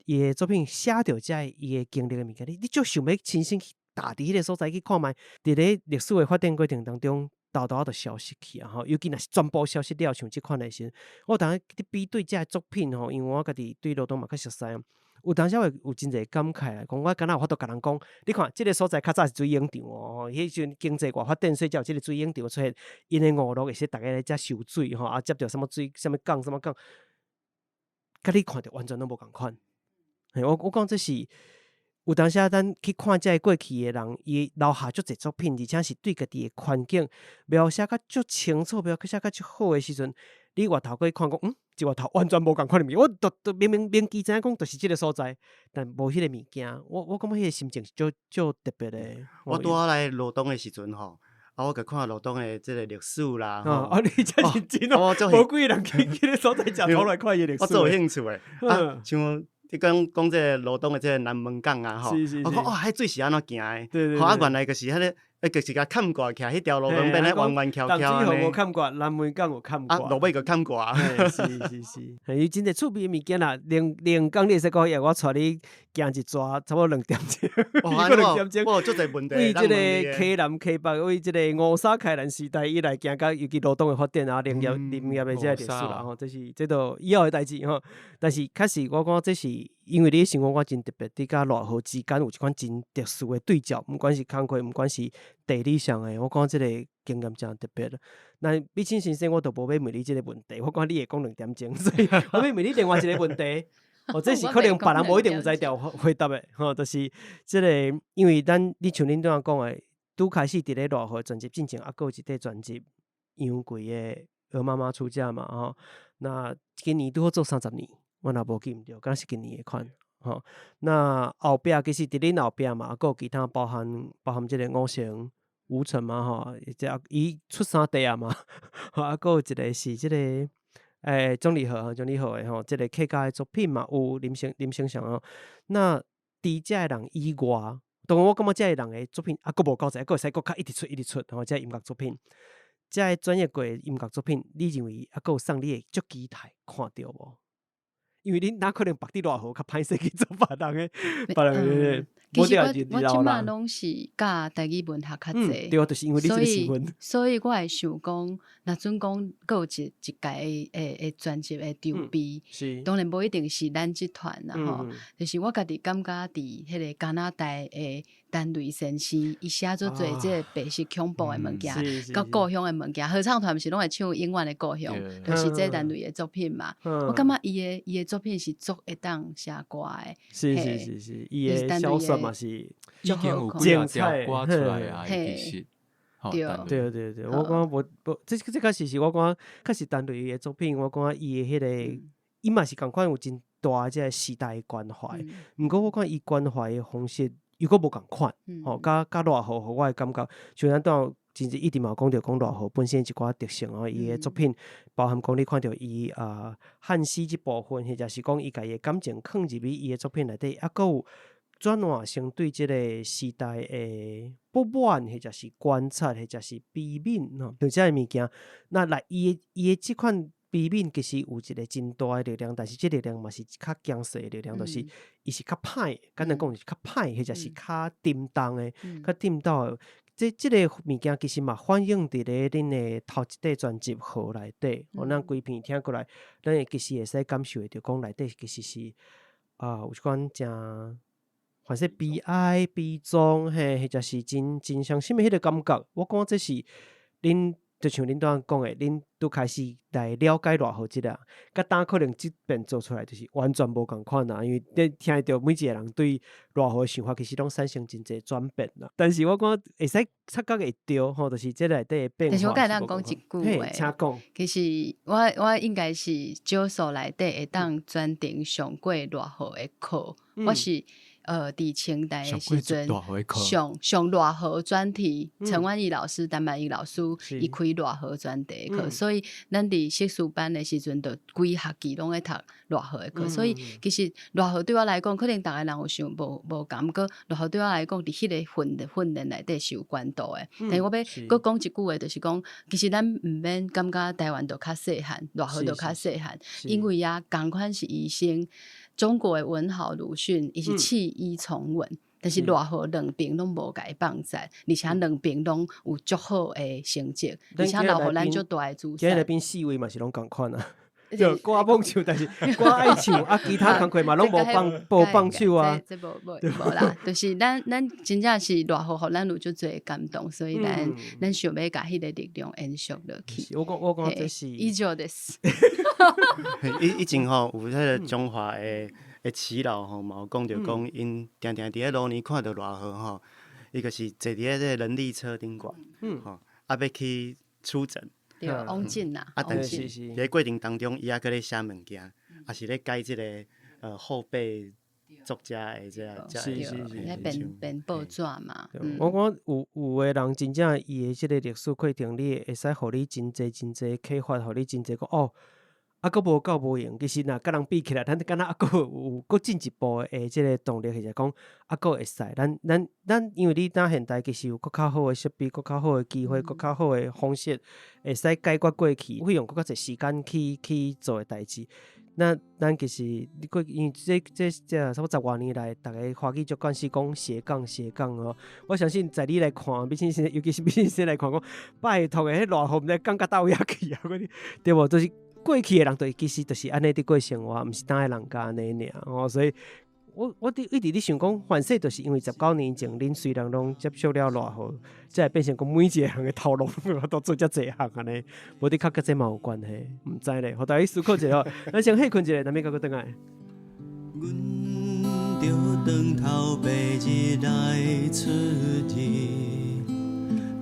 伊的作品写著遮伊的经历的物件，你足想欲亲身去踏伫彼个所在去看觅，伫咧历史的发展过程当中，沓沓仔就消失去啊！吼，尤其若是全部消失了，像这款的时阵，我有当伫比对遮个作品吼，因为我家己对罗东嘛较熟似，有当时会有真济感慨啦，讲我敢若有法度共人讲，你看这个所在较早是水影场哦，彼时阵经济偌发展，所以才有这个水影场出现，𪜶的娱乐会使逐家来遮收水吼，啊，接著啥物水，啥物港，啥物港，佮你看著完全拢无仝款。嘿，我讲这是。有当时咱去看遮个过去的人，伊留下足济作品，而且是对家己的环境描写甲足清楚，描写甲足好的时阵，你回头过去看讲，这回头完全无仝款的物件，我都都明明明记知影讲就是这个所在，但无彼个物件，我感觉彼个心情是足足特别的。我拄仔来罗东的时阵吼，啊，我共看罗东的这个历史啦，吼，啊，你遮认真哦，无几个人去彼个所在食土来看伊的历史。我足有兴趣的，啊，像。你讲讲这个罗东的这个南门港啊，吼，我讲哇，彼水是按怎行的？对对。啊，原来就是彼个，就是共崁过起来，彼条路两边咧弯弯翘翘淡水河无崁过，南门港有崁过。啊，落尾阁崁过。是是是，伊真济趣味的物件啦。连连讲你会使讲，我带你行一逝，差不多两点钟。两点钟。我有足济问题。为这个溪南溪北，为这个乌沙开兰时代以来，行到尤其罗东的发展啊，林业林业的这个历史啦，吼，这是这都以后的代志吼。但是确实，我感觉这是因为你的生活我真特别，你佮热河之间有一款真特殊的对照，毋管是工课，毋管是地理上的，我感觉这个经验真特别。那美清先生，我都无欲问你这个问题，我感觉你会讲两点钟，所以我欲问你另外一个问题。哦，这是可能别人无一定有才调回答的，吼，就是这个，因为咱你像恁拄仔讲的，拄开始伫咧热河专辑进前，犹阁有一块专辑杨贵的《鹅妈妈出嫁》嘛，吼，那今年拄好做30年。我若无记毋著，敢若是今年的款，吼。那后壁其实伫恁后壁嘛，阁有其他包含这个吴成吴成嘛，吼，这伊出三块啊嘛，吼，啊，阁有一个是这个钟理和，钟理和的吼，这个客家的作品嘛，有林生祥哦。那除遮个人以外，当然我感觉遮个人的作品啊，阁无够济，阁会使阁较一直出一直出，吼，遮音乐作品，遮个专业过的音乐作品，你认为犹阁有啥你会足期待看著无？因为恁哪可能縛伫热河较歹势去做别人的，别人的。其实我这马拢是教台语文学较济，对啊，就是因为你这个身份，所以我会想讲，若准讲阁有一一届的专辑的筹备，当然无一定是咱这团啦吼，就是我家己感觉伫彼个加拿大的陈雷先生，伊写做济这个白色恐怖的物件，佮故乡的物件，合唱团毋是拢会唱永远的故乡，就是这陈雷的作品嘛。我感觉伊的作品是足会当写歌的，是是是是，伊的小说嘛是已经有几条歌出来啊，其实。对对对对，我感觉无无，这确实是我感觉确实陈雷的作品，我感觉伊的彼个，伊嘛是仝款有真大这个时代的关怀。毋过我感觉伊关怀的方式又阁无仝款，吼，佮热河，予我的感觉，像咱拄真正一直嘛有讲著讲热河本身一寡特性哦，伊的作品包含讲你看著伊啊汉诗这部分，或者是讲伊共伊的感情囥入去伊的作品内底，犹阁有转换成对这个时代的不满，或者是观察，或者是悲悯吼，像这个物件，那来伊的这款悲悯其实有一个真大的力量，但是这力量嘛是较强势的力量，就是伊是较歹，简单讲是较歹，或者是较沉重的，较沉重的。这个物件其实嘛反映伫咧恁的头一块专辑《河》内底，哦，咱规片听过来，咱会其实会使感受会著讲内底其实是啊，有一款诚，反正悲哀、悲壮，嘿，或者是真真伤心的彼个感觉。我感觉这是恁就像恁拄仔讲的，恁拄开始来了解热河这个，佮当可能这遍做出来就是完全无仝款啦。因为你听会著每一个人对热河的想法，其实拢产生真济转变啦。但是我感觉会使察觉会著吼，就是这内底的变化。但是我共咱讲一句话，请讲。其实我应该是少数内底会当专程上过热河的课，我是。伫清代的时阵，上上热河专题，陈婉仪老师、陈曼仪老师伊开热河专题课，所以咱伫硕士班的时阵，就规学期拢咧读热河的课。所以其实热河对我来讲，可能逐个人有想无无仝，毋过热河对我来讲，伫彼个训练内底是有关度的。但是我欲阁讲一句话，就是讲，其实咱毋免感觉台湾就较细汉，热河就较细汉，因为啊，仝款是医生。中国的文豪鲁迅，伊是弃医从文，但是热河两边拢无共伊放在，而且两边拢有足好的成绩，而且留予咱足大的资产。今日边四位嘛是拢仝款啊。就歌罔唱，但是歌爱唱啊，其他工课嘛拢无放无放手啊。这无无无啦，就是咱真正是热河，予咱有足济感动，所以咱想欲共彼个力量延续落去。我讲这是。以上です。以前吼有彼个中华的耆老吼，嘛有讲著讲，𪜶定定伫咧路年看著热河吼，伊就是坐伫咧这个人力车顶悬，吼，啊欲去出诊。对，往进啦。啊，但是伫咧过程当中，伊犹阁咧写物件，也是咧改这个后辈作家的这个。咧编编报纸嘛。我讲有的人真正伊的这个历史课程，你会使予你真济真济启发，予你真济讲哦。啊，阁无够无用，其实若佮人比起来，咱敢若犹阁有阁进一步的这个动力，或者讲犹阁会使。咱因为你当现代其实有阁较好的设备，阁较好的机会，阁较好的方式，会使解决过去，会用阁较济时间去做的代志。那咱其实你过，因为这差不多十外年来，逐家华语就惯势讲斜杠斜杠哦。我相信在你来看，比先生，尤其是比先生来看，讲拜托的，彼热河毋知讲到佗位去啊？嗰啲对无？就是过去的人，就其实就是按呢伫过生活，毋是当的人家按呢尔哦。所以我伫一直咧想讲，反正就是因为19年前，恁虽然拢接触了热河，才会变成讲每一个人的头路都做遮济项按呢，无的确佮这嘛有关系，毋知咧。予大家思考一下，咱先歇困一下，咱欲阁转来。阮著转头白日来出入，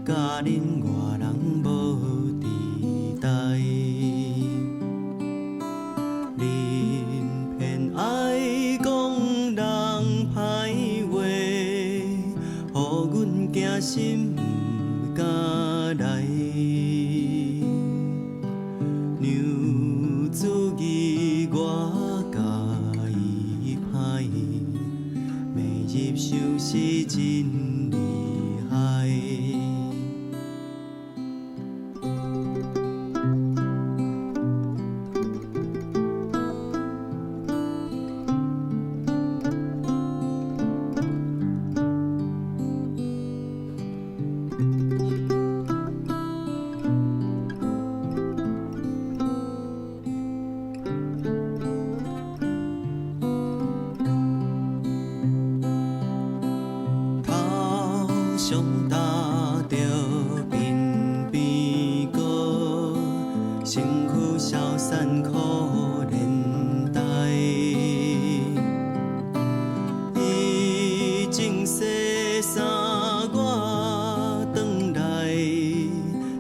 佮恁外人无伫代。恁偏爱讲人歹话，予阮惊心毋敢来。娘子义我共伊歹，骂入相思真厉害。头上搭著鬢边高，身躯消散可怜代。伊种西衫我转来，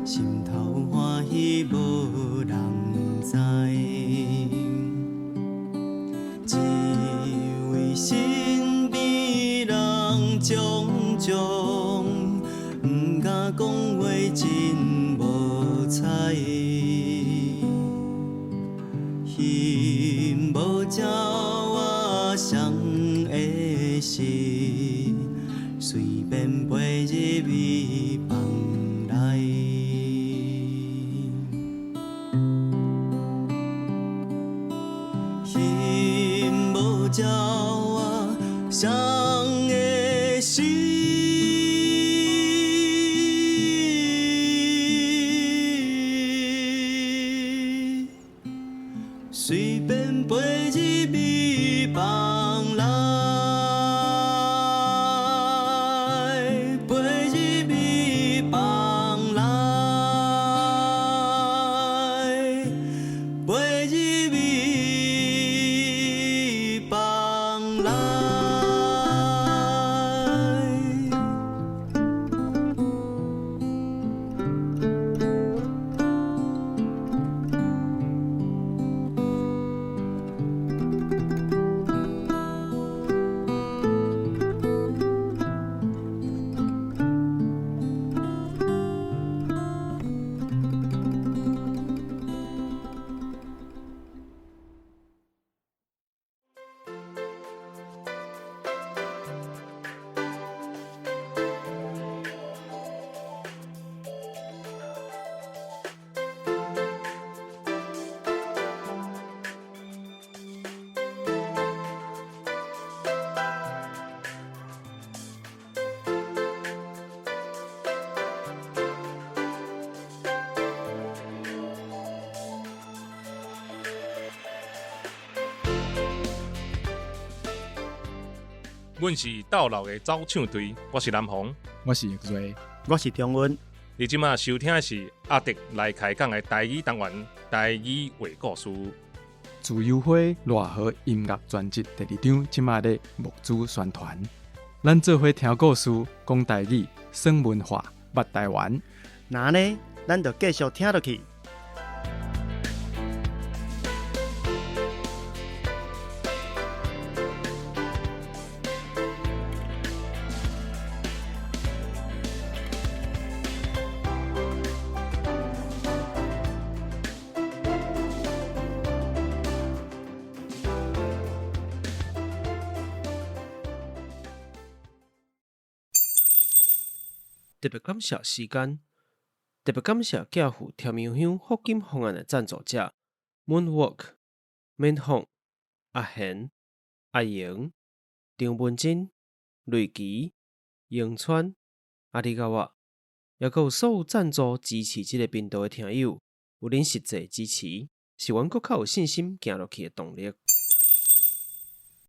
心头欢喜无人知。一位身边人将将，毋敢讲话真无彩。心无鸟仔双的时，随便飞入伊房内。心无鸟仔双的时，随便飞入伊房内，飞入伊房内，飞入伊房内。阮是鬥老的走唱隊，我是南宏，我是玉瑞，我是中文。你這馬收聽的是阿迪來開講的台語單元，台語話故事。自由花熱河音樂專輯第二張，這馬咧募資宣傳。咱做伙聽故事，講台語，耍文化，捌台灣。那呢，咱就繼續聽落去。特別感謝時間，特別感謝寄付甜油香福金方案的贊助者：Moonwalk、免鳳、阿賢、阿瑩、張文珍、瑞琪、永川、阿里嘎哇，抑閣有所有贊助支持這个頻道的聽友，有恁實際支持，是阮閣較有信心行落去的動力。